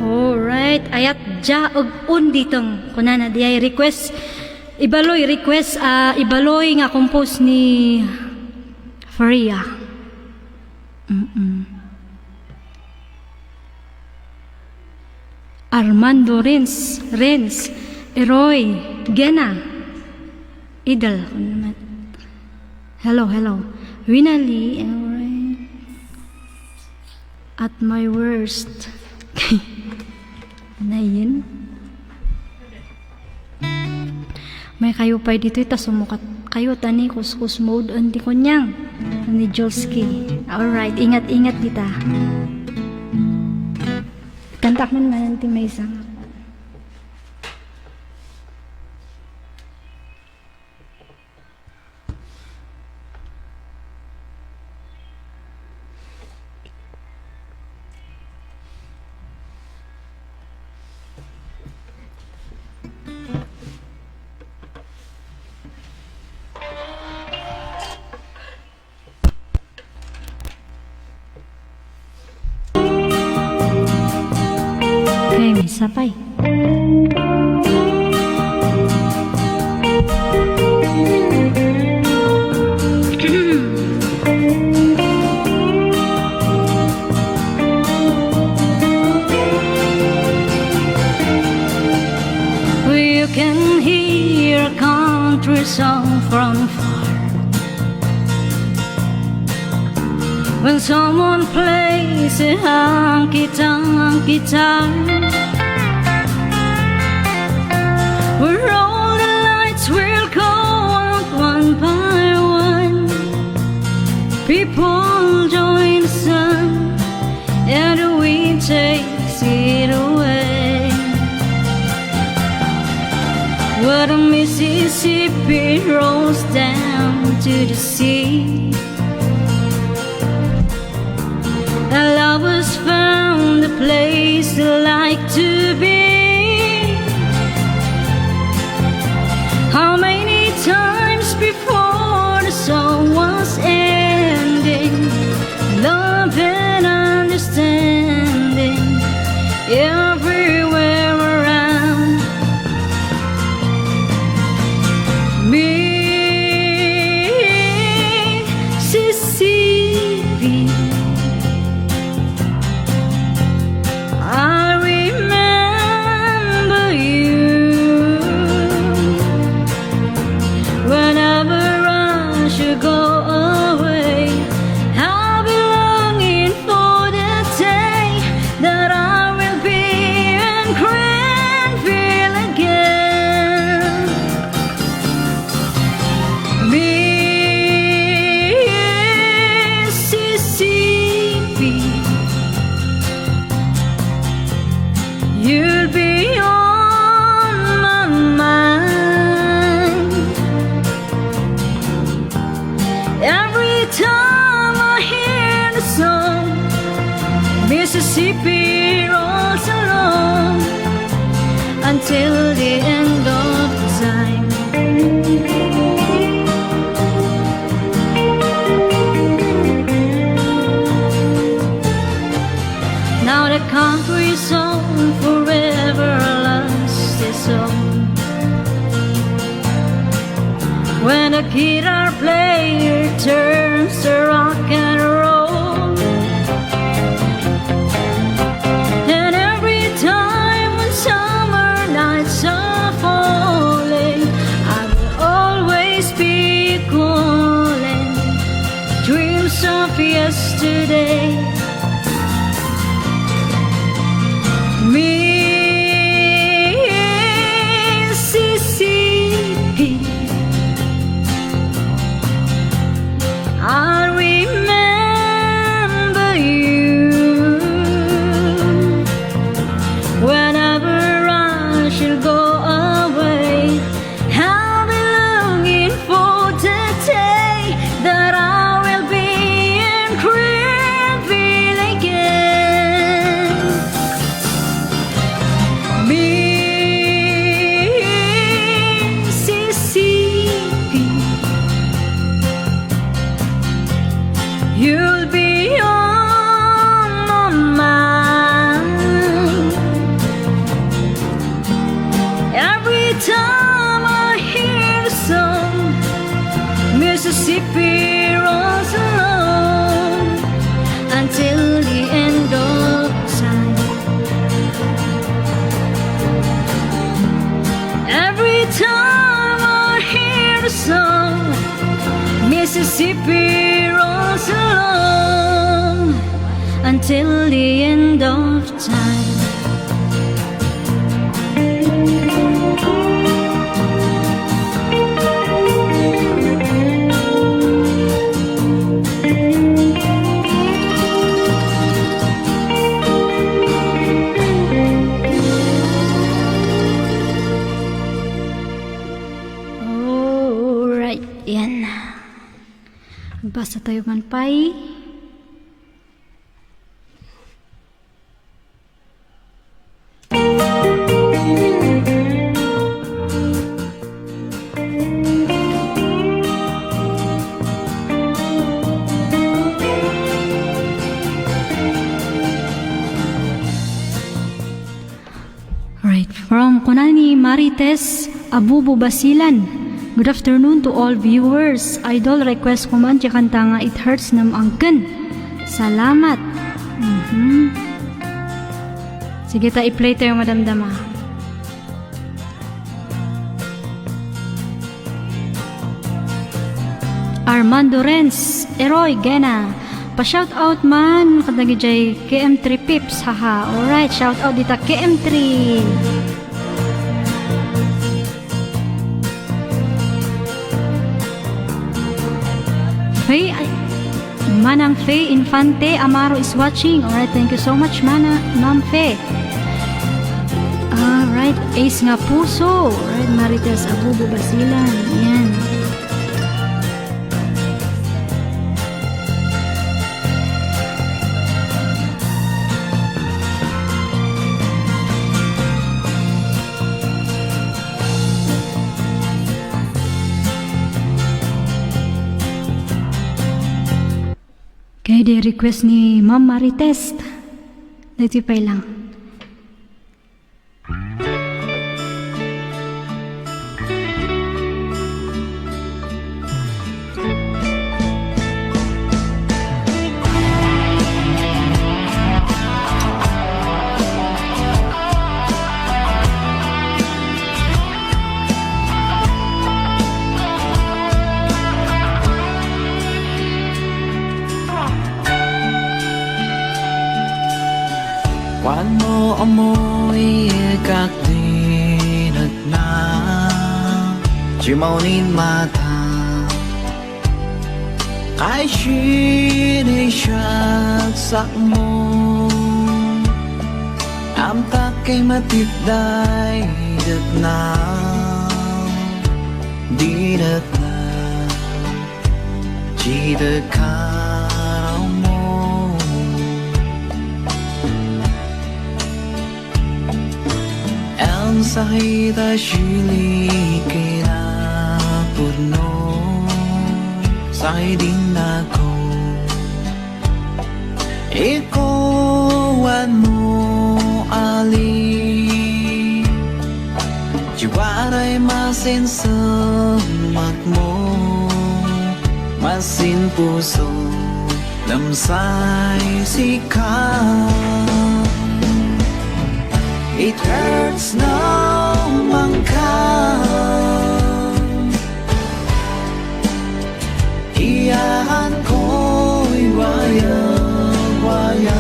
Alright, ayat dia ag-unditeng. Kunana, diay request, Ibaloy request, ah, Ibaloy nga compose ni Faria. Mm-mm. Armando Renz, Renz, Eroy, Gena, Idol. Hello, hello. Winali, alright. At my worst. Nayen. May kayo pay ditoy ta sumukat kayo ta ni kuskus mode on ti konyang. Ni Jolski. Alright, ingat-ingat dita. Kantak man manen ti maysa nga. Okay, sapay. You can hear a country song from far. When someone plays a honky-tonk guitar, where all the lights will go out one by one, people join the sun, and the wind takes it away. Where the Mississippi rolls down to the sea, a lover's found a place they like to be. How many times before the song was ending, love and understanding When the guitar player turns to rock and roll, and every time when summer nights are falling, I will always be calling dreams of yesterday. Mississippi, I remember you. Whenever I shall go away, I'll be longing for the day that I will be in Greenville again. Mississippi, you'll be on my mind. Every time I hear the song, Mississippi rolls along until the end of time. Every time I hear the song, Mississippi rolls along until the end of time. Alright, yan. Magbasa tayo man pay. Alright, from kuna ni Marites Abubo Basilan. Good afternoon to all viewers. Idol, request ko man ti kanta nga It Hurts Nam Angken. Salamat. Mhm. Sige ta, i-play tayo, madamdama. Armando Renz, Eroy, Gena. Pa-shout out man kadagijay K M three peeps, haha. Alright, shout out dita K M three. Faye, ay, Manang Faye Infante Amaro is watching. Alright, thank you so much, Mana, Ma'am Faye. Alright, Ace nga Puso. Alright, Marites Abubo Basilan. Yan. Kay di request ni Ma'am Marites. Dito pa lang. Kuanmo, ammoy, ikak dinatna, ti maunit mata, kay sinisyagsak mo, amtak kay matitday datna, dinatna. Ti dekkarmo, ang sakit a silig kinapudno, sakit din ako. Ikaw, kuanmo, ali, jiwa Aray masinsemmakmo, masinpuso, lemsay sika. It hurts no man ka. Iyahan ko'y wayag-wayag.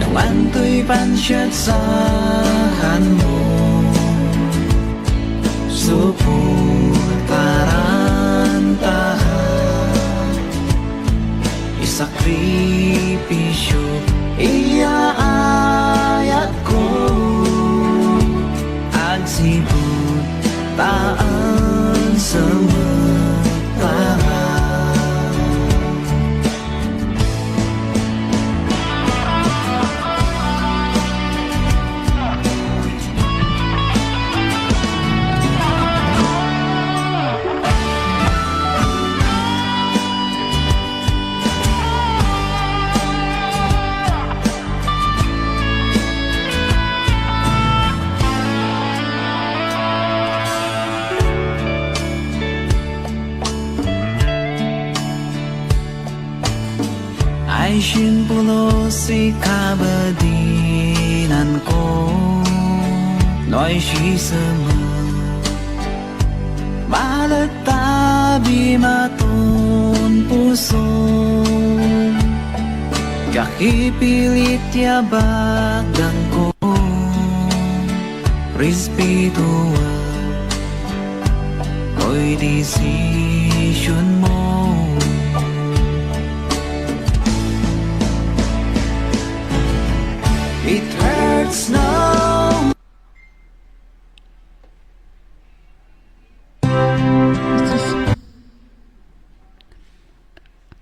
No antoy pansiat saanmo, suportaran ta. Isakripisio, iyaayat ko, agsipud ta ansemek ta. Ay, siyempulo si kabadinanko, no ay sisemek. Malatabi maton puso, kakipilit ya bagdangko. Respeto, oy, decision mo. It hurts no.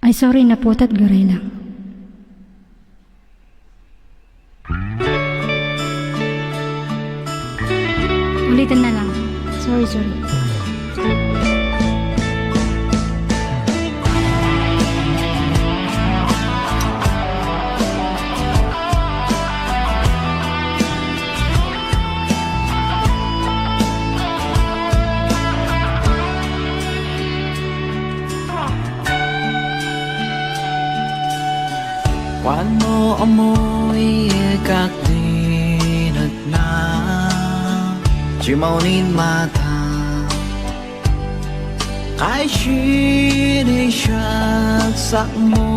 Ay, sorry, naputat, garay lang. Ulitin na lang. Sorry, sorry. Wenno, ammoy, ikak dinatna, ti maunit mata, kay sinisaksakmo,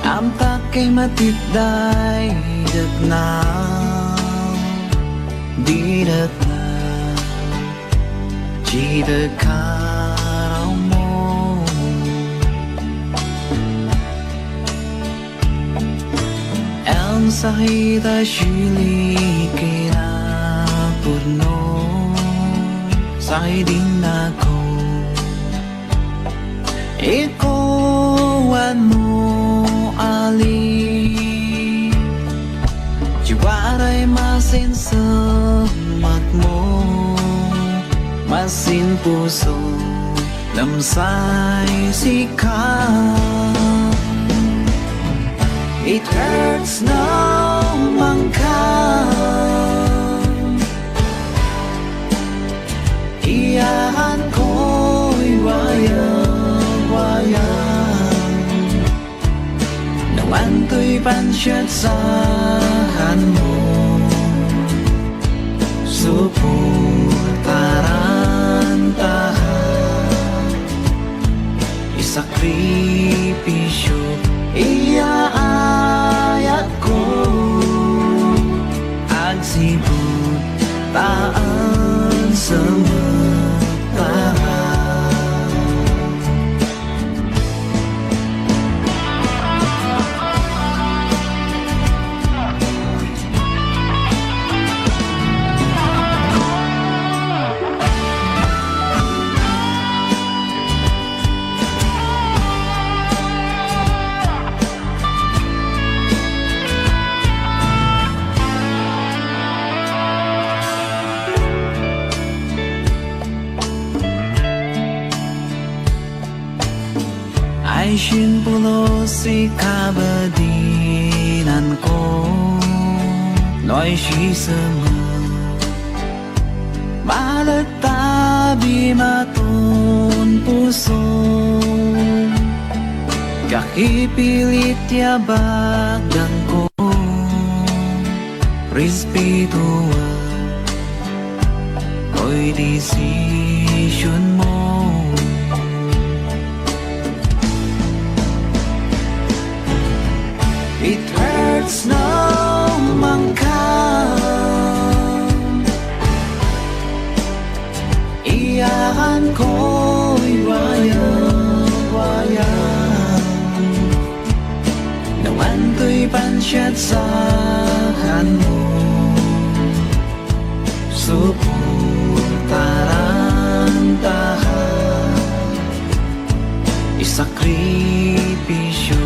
amtak kay matitday datna, dinatna. Ti dagkaraw mo. Ang sakit ay sili kinapurno sa idinako. Ikaw wenno ali, ti waray masinsemmakmo, masinpuso, lemsay sika. It hurts no man ka. Iyahan ko'y wayag-wayag. No antoy pansiat saanmo, suportaran ta. Isakripisyo, iyaayat ko, agsipud ta ansemek ta. Ay, siyempulo si kabadinanko, Noy sisemmo, malagtabi maton puso, kakipilit ti abagdangko, respetuan toy decision mo. It hurts no man ka. Iyakan ko'y wayawaya. No antoy pansiatsakan mo, suportaran taka. Isakripisyo,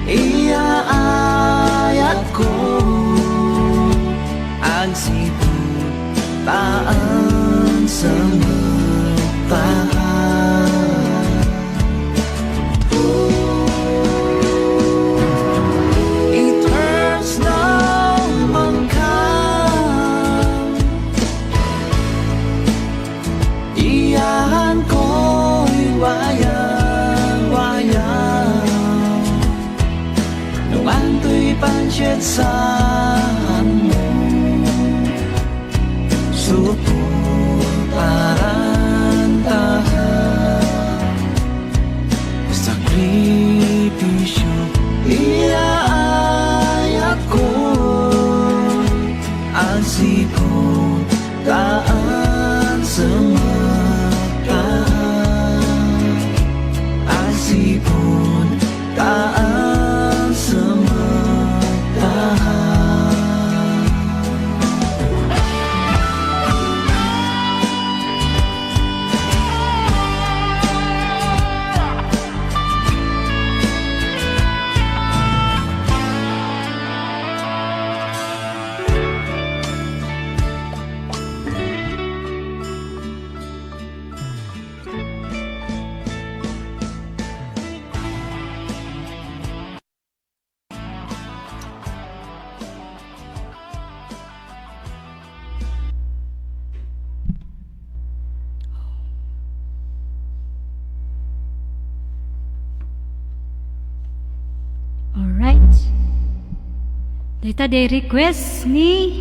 iyaayat ko. Agsipud ta agsemmek taka. It hurts no man ka. Iyakan ko'y wayawaya. No antoy pansiatsakan mo, suportaran taka. Sakripisyo, iyaayat ko. Agsipud ta agsemmek taka. Agsipud ta agsemmek taka. Alright. Dayta diay request ni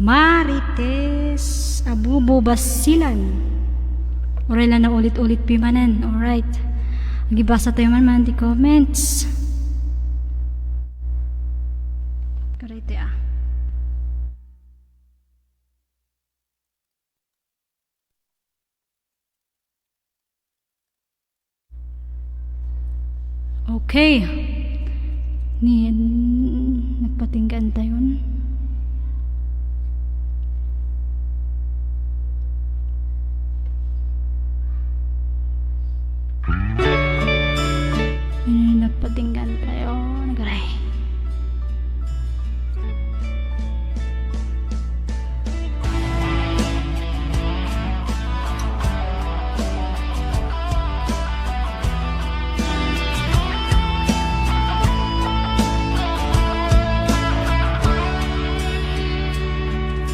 Marites Abubo Basilan. Uray la naulit-ulit pimanen. Alright. Agibasa tayo man man di comments. Karete ah. Okay. Ni, nagpatinggaan tayon. Ni, nagpatinggaan tayo. Nagaray.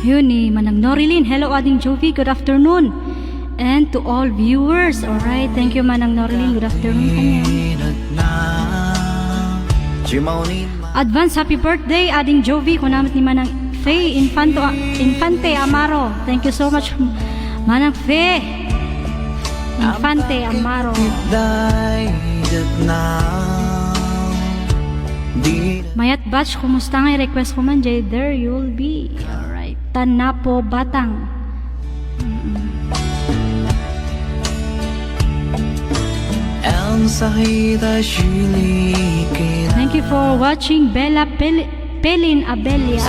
Yun, ni Manang Norilyn. Hello, Ading Jovi. Good afternoon. And to all viewers. Alright. Thank you, Manang Norilyn. Good afternoon kaniam. Advance happy birthday, Ading Jovi, kuna met ni Manang Fe Infanto, Infante Amaro. Thank you so much, Manang Fe Infante Amaro. Mayat Batch, kumusta nga i-request ko man, jay There You'll Be. Alright. Tanapo Batang. Thank you for watching, Bella Pel-, Pelin Abella.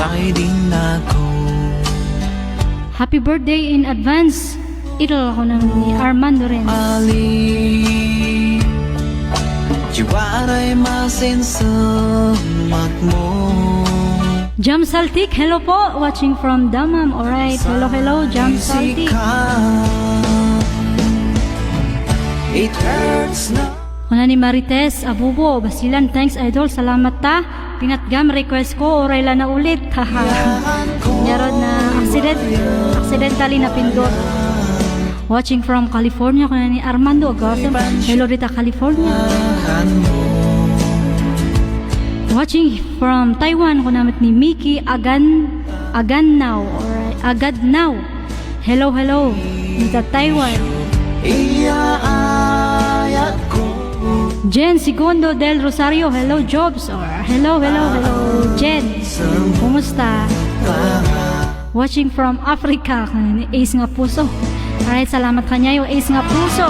Happy birthday in advance. Idol ako ng ni Armando Renz. Jam Saltik, hello po. Watching from Dammam. Alright. Hello, hello, Jam Saltik. It hurts now. Kuna ni Marites Abubo, Basilan, thanks, idol. Salamat ta. Pinatgam request ko, uray la naulit. Haha. Ngarud na accident, accidentally napindot. Watching from California, kuna ni Armando Agasem. Hello, dita California. Watching from Taiwan, kuna met ni Miki Agan, Agannao, or Agadnao. Hello, hello. Dita Taiwan. Jen Segundo del Rosario, hello, Jobs. Or, hello, hello, hello, Jen. Kumusta? Watching from Africa, ni Ace nga puso. Alright, salamat kaniayo, Ace nga puso.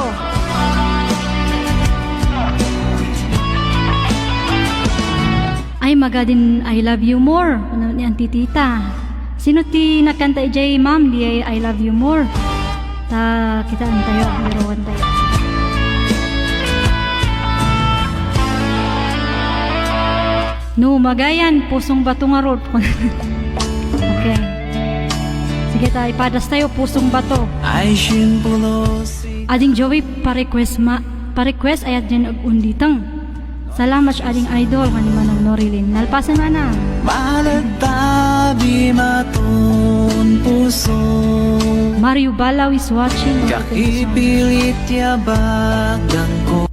Ay, magadin, I love you more. Kuna ni Auntie Tita. Sino ti nakanta idiay, ma'am? Di ay, I love you more. Ta, kitaan tayo, biruan tayo. No, magayan, pusong bato ngarud. Okay. Sige ta, ipadas tayo, pusong bato. Ay, simpulo si Ading Joey, pa-request ma-, pa-request ayat dyan ag-unditang. Salamat, ading idol, nga ni Manang Norilyn. Nalpasen, Manang. Maledta di matun puso. Mario Balaw is watching. Kakipilit ya bagdang ko.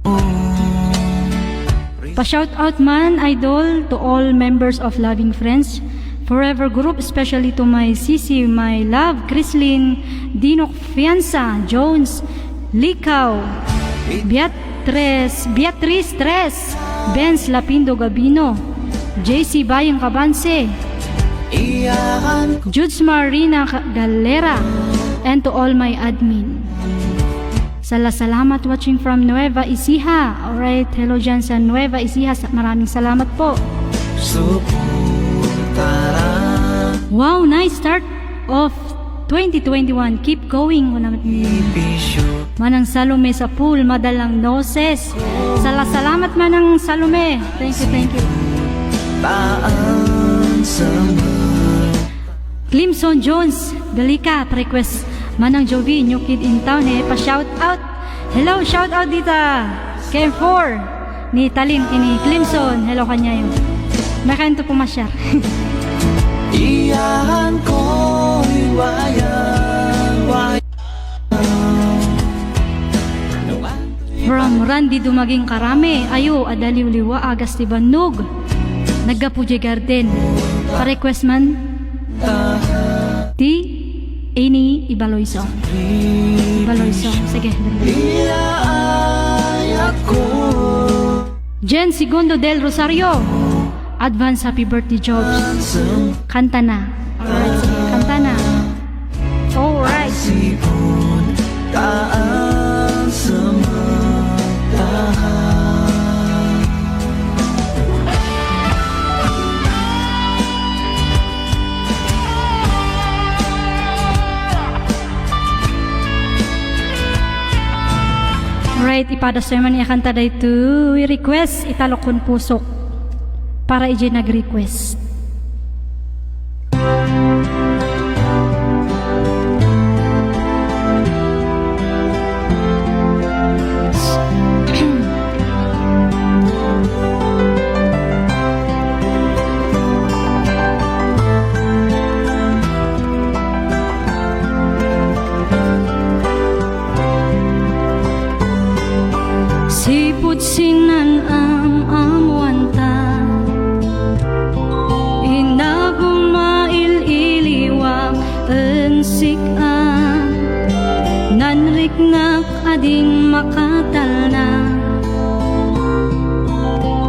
Pa-shout out man, idol, to all members of Loving Friends Forever Group, especially to my sisi, my love, Chrislyn, Dinok Fianza, Jones, Likaw, Beatriz, Beatriz Tres, Benz Lapindo Gabino, J C Bayang Cabanse, Judes Marina Ca-, Galera, and to all my admin. Sala-salamat, watching from Nueva Ecija. Alright, hello dyan sa Nueva Ecija. Sa-, maraming salamat po. Wow, nice start of twenty twenty-one. Keep going, kuna met ni Manang Salome sa pool, madalang noses. Sala-salamat, Manang Salome. Thank you, thank you. Clemson Jones, Gallica, request, Manang Jovi, new kid in town, eh, pa-shout out. Hello, shout out dita. K M four, ni Talin, kini Clemson. Hello, kanyayo. May kayo to pumasyar. Iyahan ko, iwayan, wayan. From Randy Dumaging Karame, ayo, adda liwliwa, agas ti bannog. Naggapu jay garden. Pa-request man. Ti Eni Ibaloy song. Ibaloy song. Sige. Jen Segundo del Rosario. Advance happy birthday, Jobs. Kanta na. Alright, sige, kanta na. Alright. Alright, ipadas tayo man iya kanta daytoy request, Italokon Pusok, para idiay nag-request. Sipud sinan-am-amuanta, innak mail-iliwak en sik-a, nanriknak a din makatalna.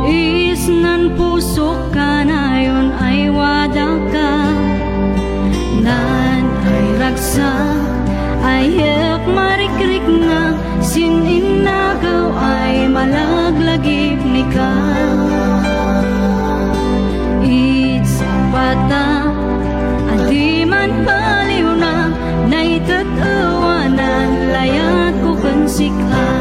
Isnan pusok kanayon ay wadaka, nan ay ragsak, ayak marikriknak, sin-innakew ay malaglagip ni ka. Iti sapata, a di man baliwna, naitet-ewanan, layat ko ken sik-a.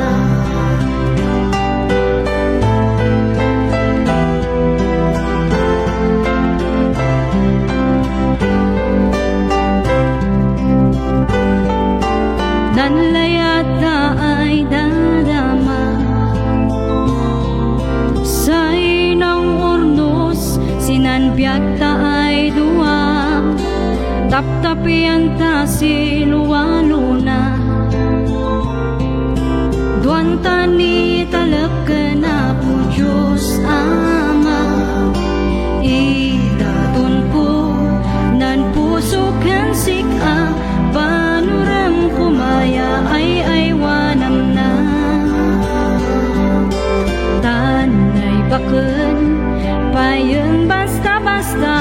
Nanlayat ta ay dadama. Tapian ta silualona. Duan ta ni talek ken Apo Dios Ama. Idatonko nan puso ken sik-a, banurem koma ya ay-aywanamna. Tan naibaken payen basta-basta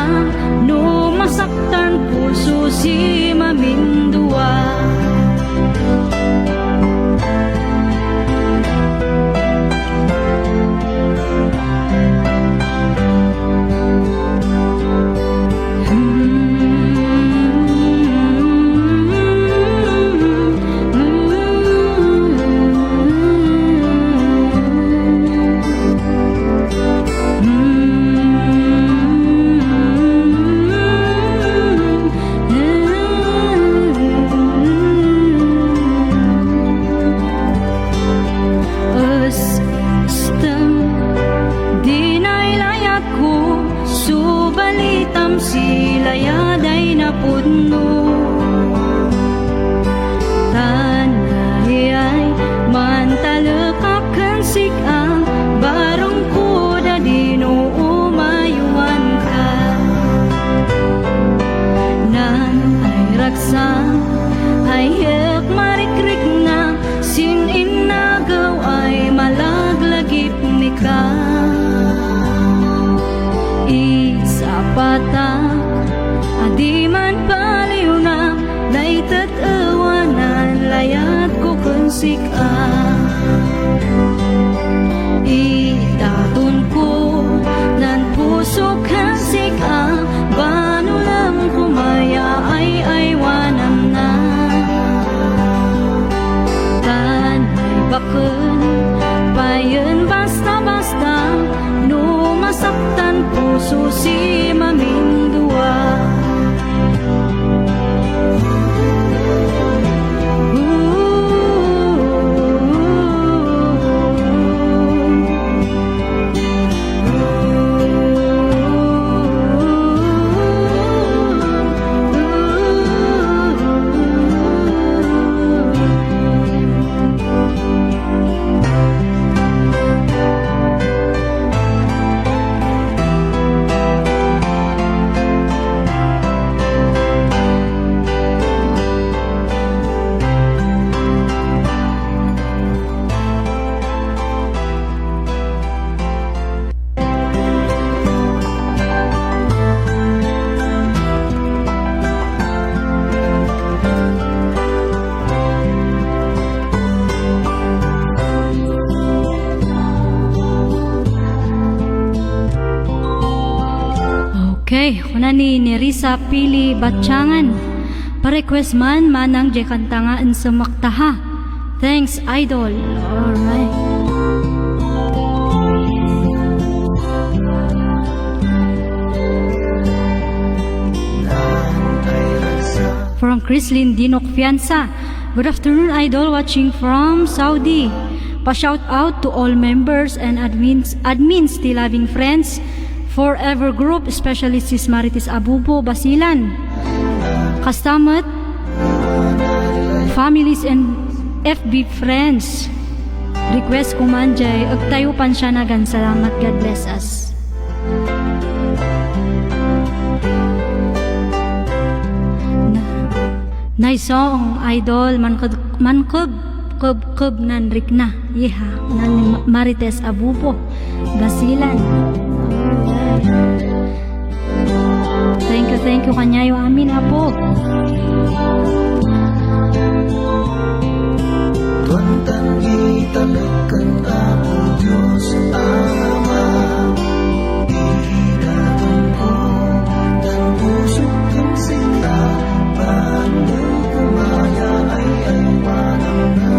no masak- tan puso si mamindua. Estem, dinay layadko, subalitam si layad ay napudno. Tan ayay, mantalekak ken sik-a, barengko dadi no umaywanka. Nan ay ragsak, ayek marikrikna, sin-innagew ay malaglagip ni ka. Isapatak a di man baliwna, naitet-ewanan layadko ken sik-a. Idatonko nan puso ken sik-a, banulem koma ya ay-aywanamna. Tan naibaken payen basta-basta no masaktan puso si mamindua. Okay, kuna ni Nerissa Pili Batchangan. Pa-request man manang jay kanta nga Insemakta ha. Thanks, Idol. Alright. From Chrislyn Dinok Fianza. Good afternoon, Idol. Watching from Saudi. Pa-shout out to all members and admins, admins ti Loving Friends Forever Group, especially Sis Marites Abubo, Basilan. Kasta met, families and F B friends. Request ko man jay, agtayo pansianagan. Salamat. God bless us. Na-, nice song, Idol. Mankeb-, mankeb-, keb-, keb nan rikna. Yeha, nan ni Ma-, Marites Abubo. Basilan. Alright. Thank you, thank you kanyayo amin, Apo. Tuan tan italek ken Apo Dios Ama, idatonko nan pusok ken sik-a, banno koma ya ay-aywanamna.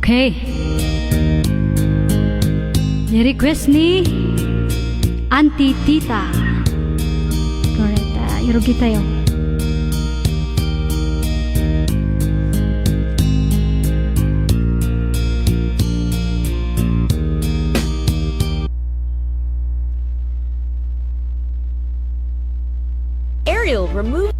Okay. Ni-request ni Auntie Tita. Correct. Ah, irugi tayo. Ariel, remove.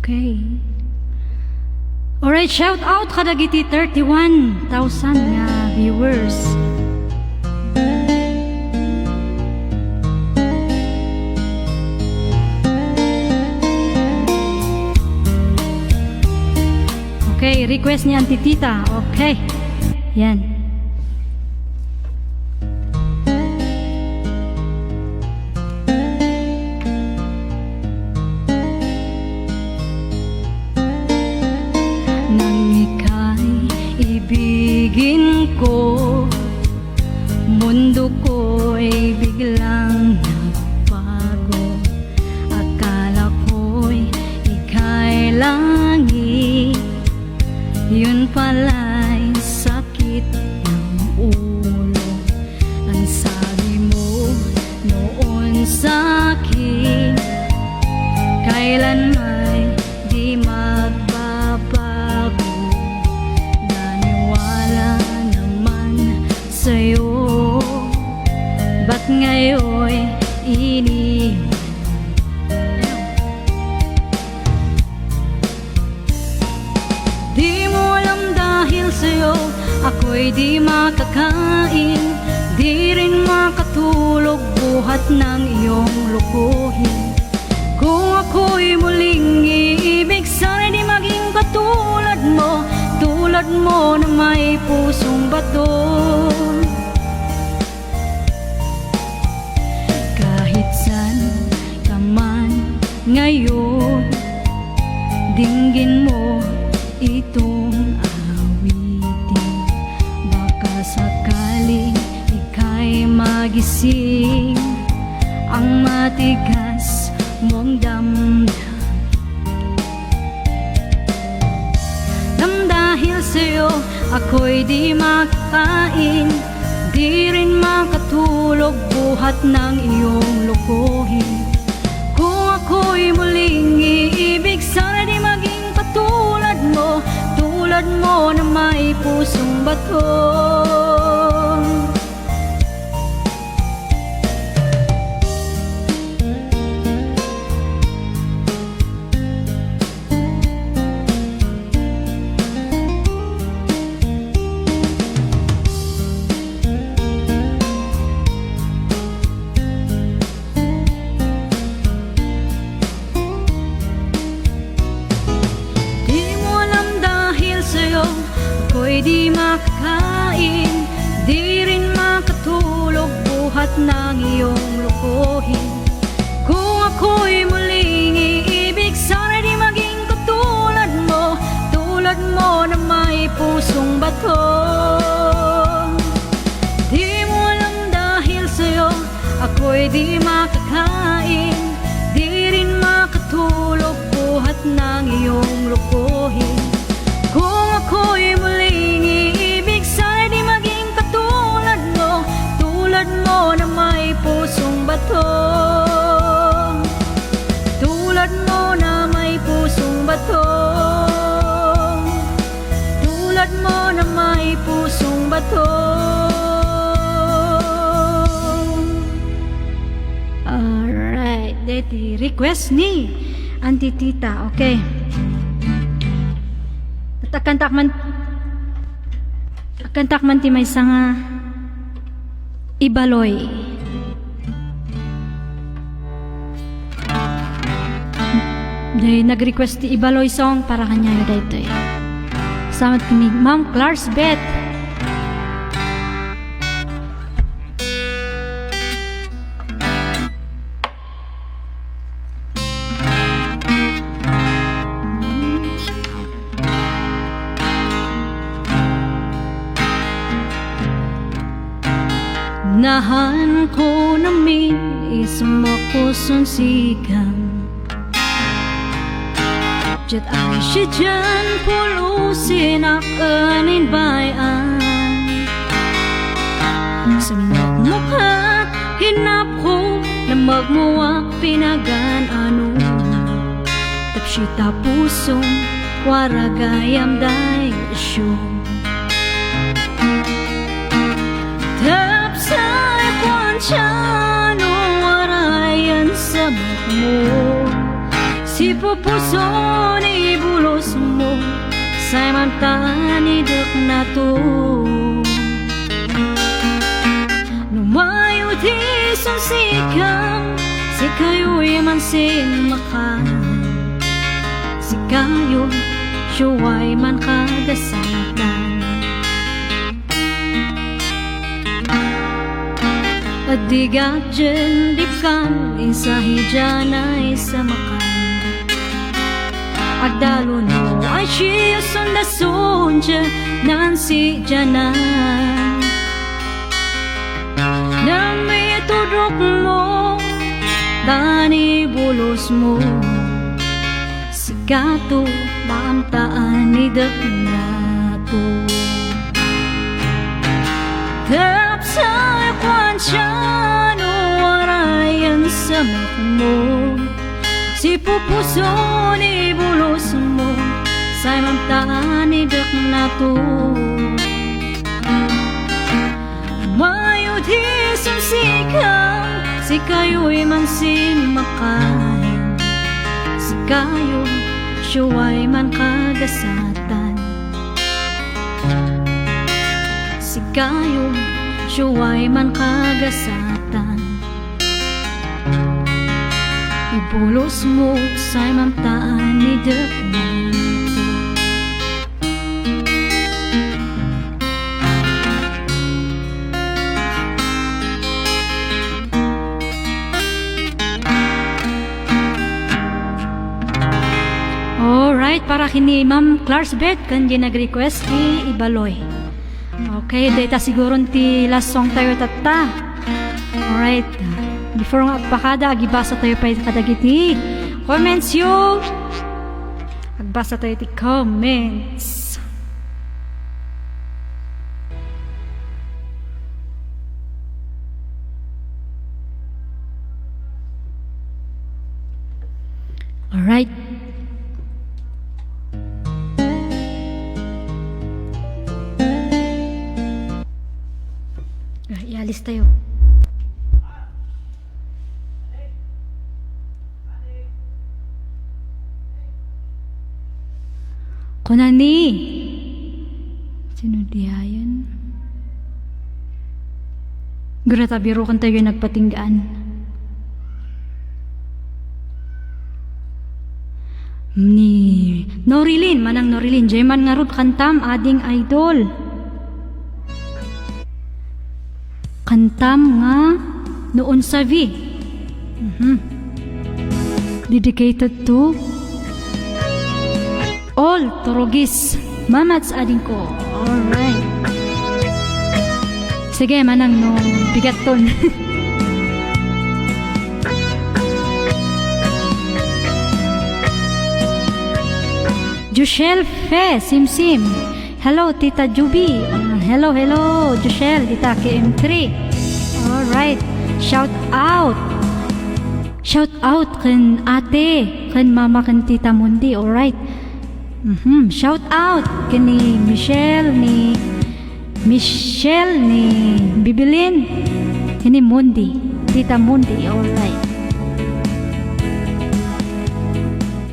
Okay. Alright, shout out kadagiti thirty-one thousand nga viewers. Okay, request ni Auntie Tita. Okay. Yan. Nang ikay ibigin ko, mundo ko'y biglang nagbago. Akala ko'y ika'y langit, yun pala'y sakit ng ulo. Ang sabi mo noon sa'kin, kailan may di magbabago. Naniwala naman sa'yo, ba't ngayon iniwan? Di mo alam dahil sa'yo, ako'y di makakain, di rin makatulog buhat ng iyong lokohin. Kung ako'y muling iibig, sana di maging katulad mo, tulad mo na may pusong bato. Kahit saan ka man ngayon, dinggin mo itong awitin. Baka sakaling ika'y magising ang matigas mong damdamin. Nang dahil sa'yo, ako'y di makakain, di rin makatulog buhat ng iyong lokohin. Kung ako'y muling iibig, sana di maging katulad mo, tulad mo na may pusong bato. Di mo alam dahil sa'yo, ako'y di makakain, di rin makatulog buhat ng iyong lokohin. Kung ako'y muling iibig, sana di maging katulad mo, tulad mo na may pusong bato. Di mo alam dahil sa'yo, ako'y di makakain, di rin makatulog buhat ng iyong lokohin. Kung ako'y muling iibig, sana di maging katulad mo, tulad mo na may pusong bato. Tulad mo na may pusong bato. Tulad mo na may pusong bato. Alright, deti request ni Auntie Tita. Okay. At agkantak man, agkantak man ti maysa nga Ibaloy. Jay, nag-request ti Ibaloy song para kaniayo daytoy. Salamat ken ni Ma'am Clarsbeth. Nahan ko Namin ismok puson sikam. Diat ay sidian pulusinak inin bay-an. Sumukmok a hinapko, namagmuak pinagan-ano. Tapsita pusom, waragayam day isyo. Tapsay kuantiano warayan sa bakmo. Sipupuson ibulosmo, say mamtaan ideknato. No mayo ti sumsikam, sikayoy mansin makan. Sikayo, siyoay man kagasatan. Addigat dien dipkan, insahidianay sa makan. Agdalo no ay siya sundason dien nansidianan. Namitudokmo, tan ibulosmo. Sikato, mamtaan ideknato. Tapsay kuantiano warayan sa bakmo. Sipupuson ibulosmo, say mamtaan ideknato. Mayo ti sumsikam, sikayoy mansin makan. Sikayo, siyoay man kagasatan. Sikayo, siyoay man kagasatan. Ibulosmo, say mamtaan ideknato. Alright, para ken ni Ma'am Clarsbeth, ken diay nag-request ti Ibaloy. Okay, dayta siguron ti last song tayo tatta. Alright. Before nga agpakada, agibasa tayo pay kadagiti comments yo. Agbasa tayo ti comments. Alright. Ah, ialis tayo. Kuna ni, sino diayen? Gura ta biroken tayo nagpatinggaan. Ni Norilyn, manang Norilyn, diay man ngarud kantam, ading idol. Kantam nga no onsabi. Mhm. Dedicated to all Turugis Mamats adingko. Alright. Sige, manang no bigatton. Joshel Fe Simsim. Hello, Tita Juby. Ah, hello, hello, Joshel, dita K M three. Alright. Shout out. Shout out ken ate, ken mama, ken Tita Mundi. Alright. Mhm. Shout out ken ni Michelle, ni Michelle, ni Bibilin, ken ni Mundi. Tita Mundi. Alright.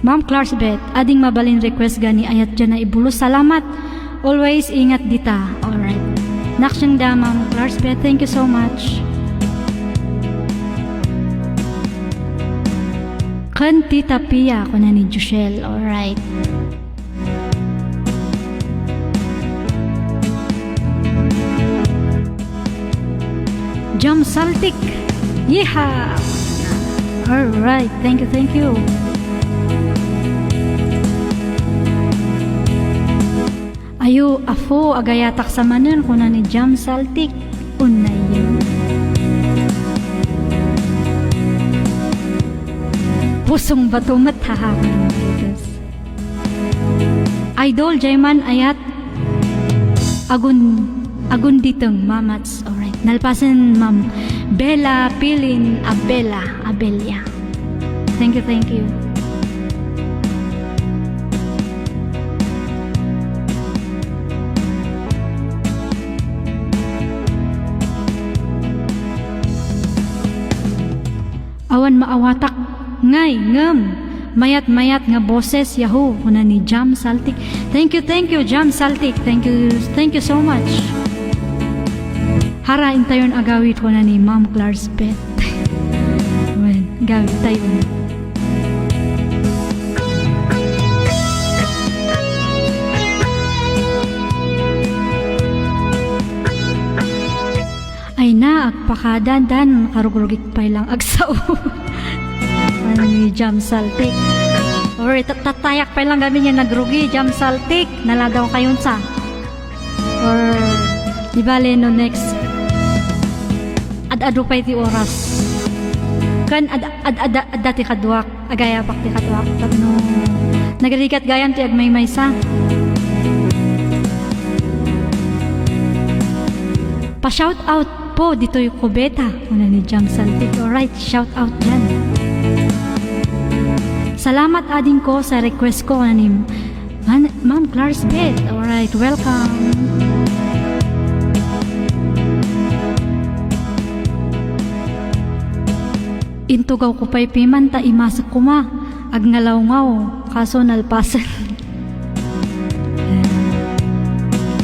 Ma'am Clarsbeth, ading mabalin request gani ayat diay naibulos. Salamat. Always ingat dita. Alright. Naksiangda, Ma'am Clarsbeth. Thank you so much. Ken Tita Pia, kuna ni Joshel. Alright. Jam Saltik. Yeehaw! Alright, thank you, thank you. Ayo, Apo, agayatak sa manen, kuna ni Jam Saltik. Unnayen. Pusong bato met, haha. Idol, diay man ayat agun-, agunditeng, mamats. Alright. Nalpasen, Ma'am Bella Pilin Abela, Abelia. Thank you, thank you. Awan maawatak ngay, ngem mayat-mayat nga boses, yahoo, kuna ni Jam Saltik. Thank you, thank you, Jam Saltik. Thank you, thank you so much. Hara, intayon agawid, kuna ni Ma'am Clarsbeth. Wen, gawid tayon. Ay na, agpakada, dan, karugrugik pay lang agsao. Ano ni Jam Saltik? Or tat-, tatayak pay lang gamin nga nagrugi, Jam Saltik. Naladaw kayon sa. Or, di bale, no, next. Ad-adu pay ti oras. Kan ad-, ad-, ad-, adda ti kaduak. Agayapak ti kaduak tapno nagrigat gayam ti agmaymaysa. Pa-shout out po ditoy Cubeta, kuna ni Jam Saltik. Alright, shout out diay. Salamat, adingko, sa request ko, kuna ni Man-, Ma'am Clarsbeth. Alright, welcome. Intugawko pay piman ta imasek koma. Agngalawgaw, kaso nalpasen.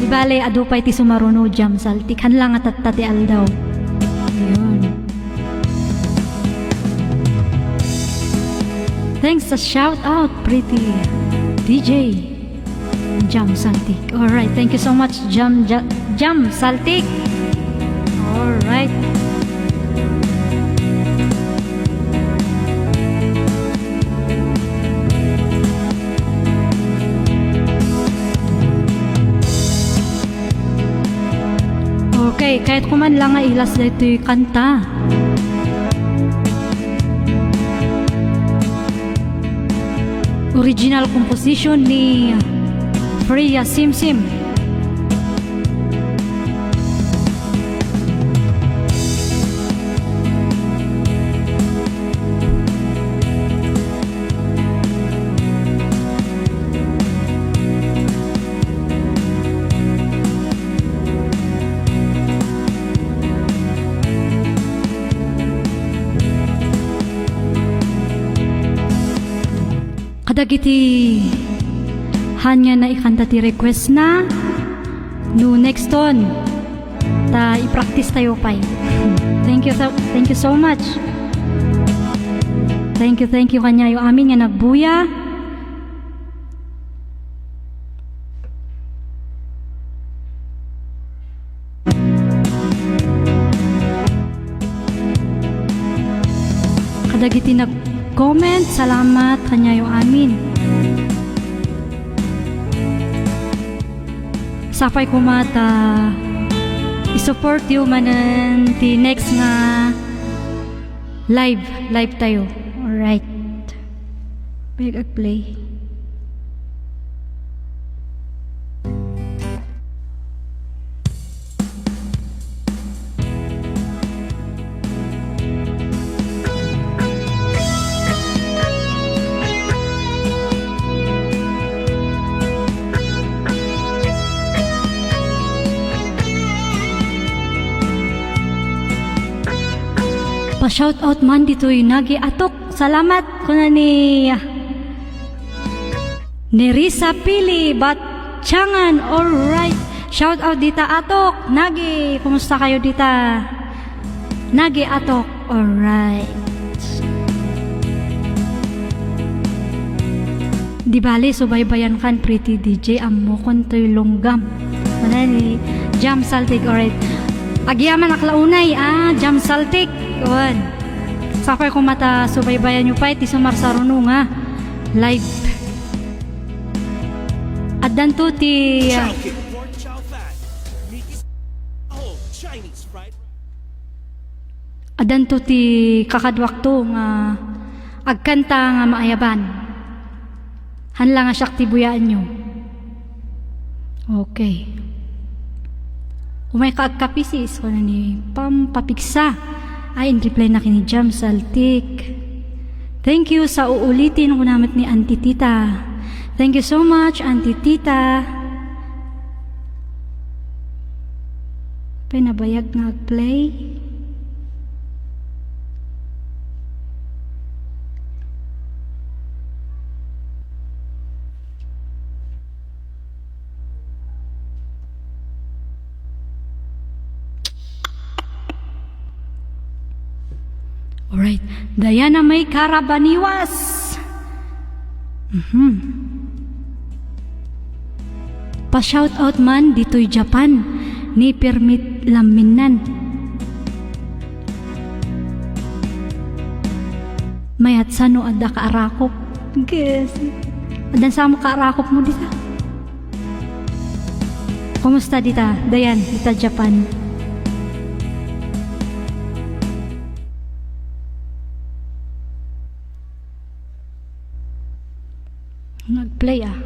Di bale, adu pay ti sumaruno, Jam Saltik. Haan la nga tatta ti aldaw. Ayun. Thanks sa shout out, pretty D J. Jam Saltik. Alright, thank you so much, Jam, Ja-, Jam Saltik. Alright. Okay, kayatko man lang nga ilas daytoy kanta. Original composition ni Freya Simsim. Kadagiti haan nga naikanta ti request na, no next ton, ta i-practice tayo pay. Thank you so, thank you so much. Thank you, thank you kaniayo amin nga nagbuya. Kadagiti nag-comment, salamat kaniayo amin. Sapay koma ta i-support yo manen ti next nga live, live tayo. Alright. Pwede ag-play. Pa-shout out man ditoy Nagi Atok. Salamat, kuna ni Nerissa Pili, Batchangan. Alright. Shout out dita Atok. Nagi, kumusta kayo dita? Nagi Atok. Alright. Di bale, subaybayan kan Pretty D J, ammokon toy lunggam. Mana ni Jam Saltik, alright. Agyamanak la unay, ah, Jam Saltik. Kuan. Sapay koma ta subaybayan yo pay ti sumarsaruno nga live. Addanto ti, ah, Chowking pork chow fan. Meaty, oh, Chinese fried rice. Addanto ti kakaduakto nga Agkanta nga maayaban. Haan la nga siak ti buyaenyo. Okay. Umayka agkape, sis, kunana ni Pam, papigsa. Ay, in reply na ken ni Jam Saltik. Thank you sa uulitin, kuna met ni Auntie Tita. Thank you so much, Auntie Tita. Pay nabayag nga ag-play. Alright. Diana May Carabaniwas. Mhm. Pa-shoutout man ditoy Japan ni Permit Lamminnan. Mayat sano adda kaarakop? Yes. Addan samo kaarakop mo dita? Kumusta dita, Dayan, dita Japan? Nag-play, ah.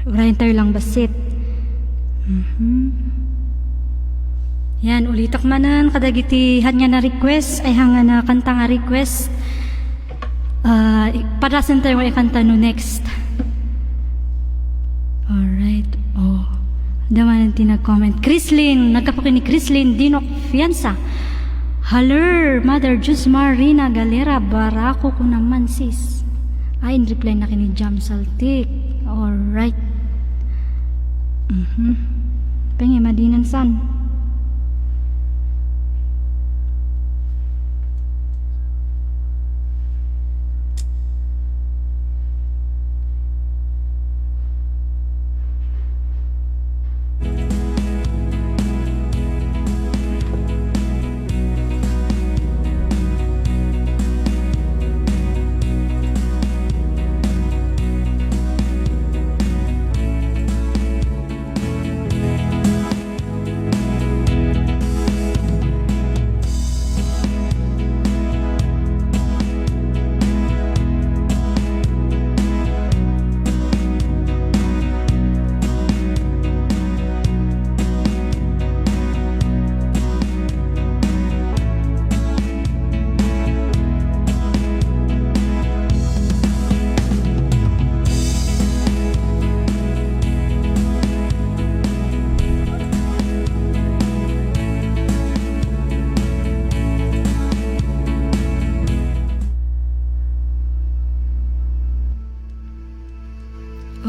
Urayen tayo lang bassit. Mhm. Yan, ulitak manen kadagiti haan nga na-request, ay, haan nga na kanta nga request. Ah, i-, padasen tayo nga ikanta no next. Alright. Oh. Adda manen ti nag-comment. Chrislyn, naggapu ken ni Chrislyn Dinok Fianza. Hello, Mother Jus Marina Galera, barako ko naman, sis. Ay, in reply na ken ni Jam Saltik. Alright. Mhm. Pengge, madinan san.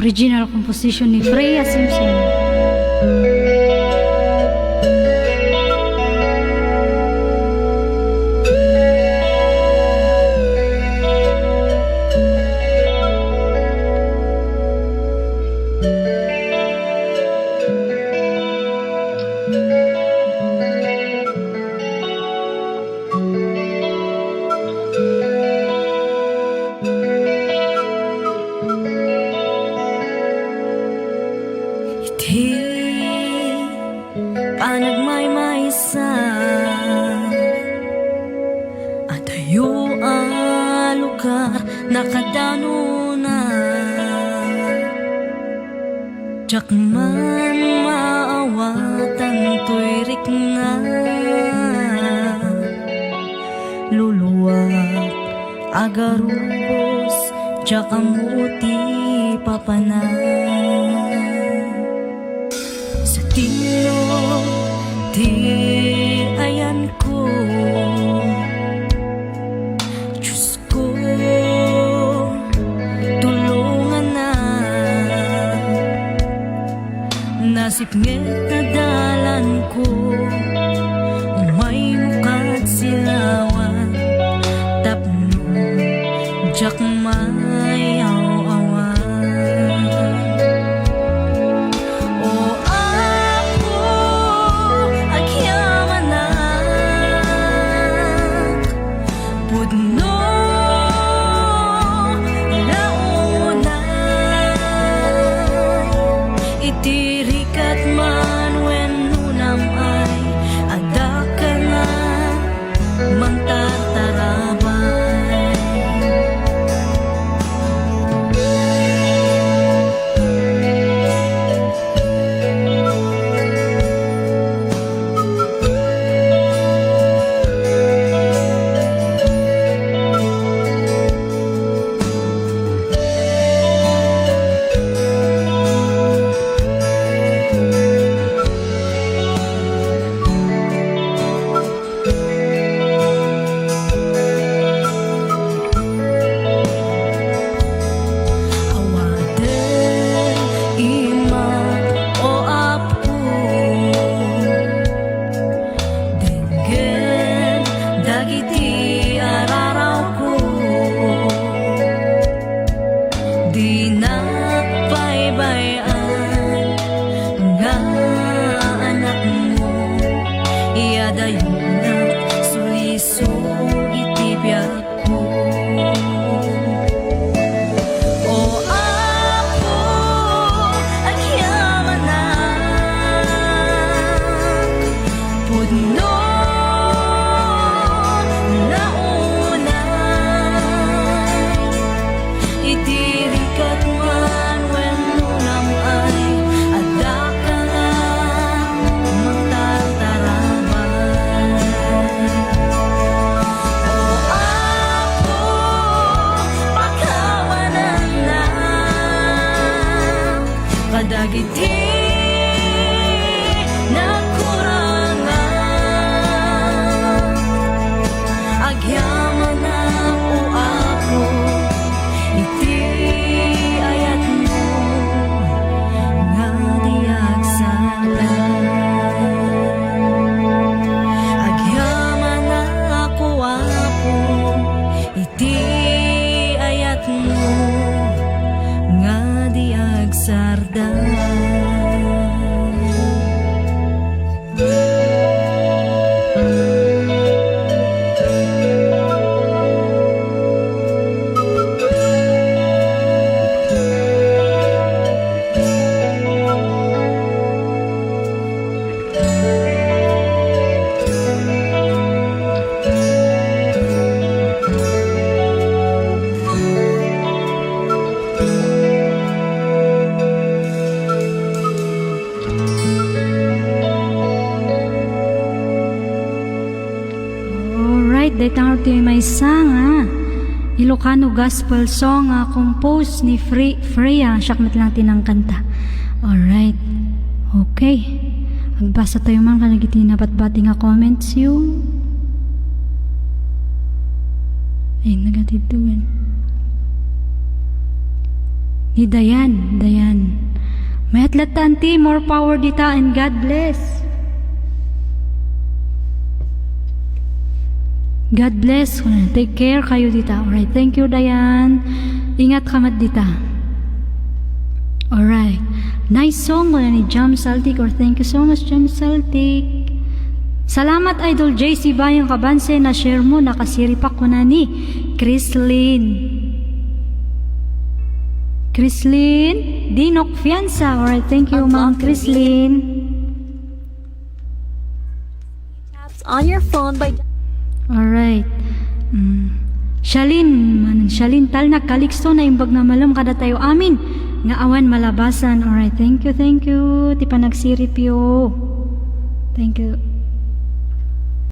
Original composition ni Freya Simpson. Iti panagmaymaysa, adayo a lugar nakadanona. Diak man maawatan toy rikna. Luluak, agarubos, diak ammo ti papanan. Sa tinno ti ayanko, Diyos ko, tulongannak. Nasipnget a dalanko, umaymo kad silawan, tapno diak mayaw-awan. O Apo, agyamanak, pudno Iti nakurangan, agyamanak, O Apo, iti ayatmo nga di agsarda. Agyamanak, O Apo, iti ayatmo nga di agsarda. Alright, dayta nga ti maysa nga Ilocano gospel song nga compose ni Fre-, Freya. Siak met lang ti nangkanta. Alright. Okay. Agbasa tayo man kadagiti nabatbati nga comments yo. Ay, nagatidtugan. Ni Dayan, Dayan. Mayat latta, Auntie. More power dita and God bless. God bless. Take care kayo dita. Alright. Thank you, Dayan. Ingat ka met dita. Alright. Nice song, kuna ni Jam Saltic, or thank you so much, Jam Saltic. Salamat, Idol J C Bayang Kabanse, na-share mo, nakasiripak, kuna ni Chrislyn. Chrislyn Dinok Fianza. Alright, thank you, Ma'am Chrislyn. Apps on your phone by Alright. Mm. Shalin, Manang Shalin, Talnak, Calixto, naimbag nga malem kadatayo amin nga awan malabasan. Alright, thank you, thank you. Ti panagsiripyo. Thank you.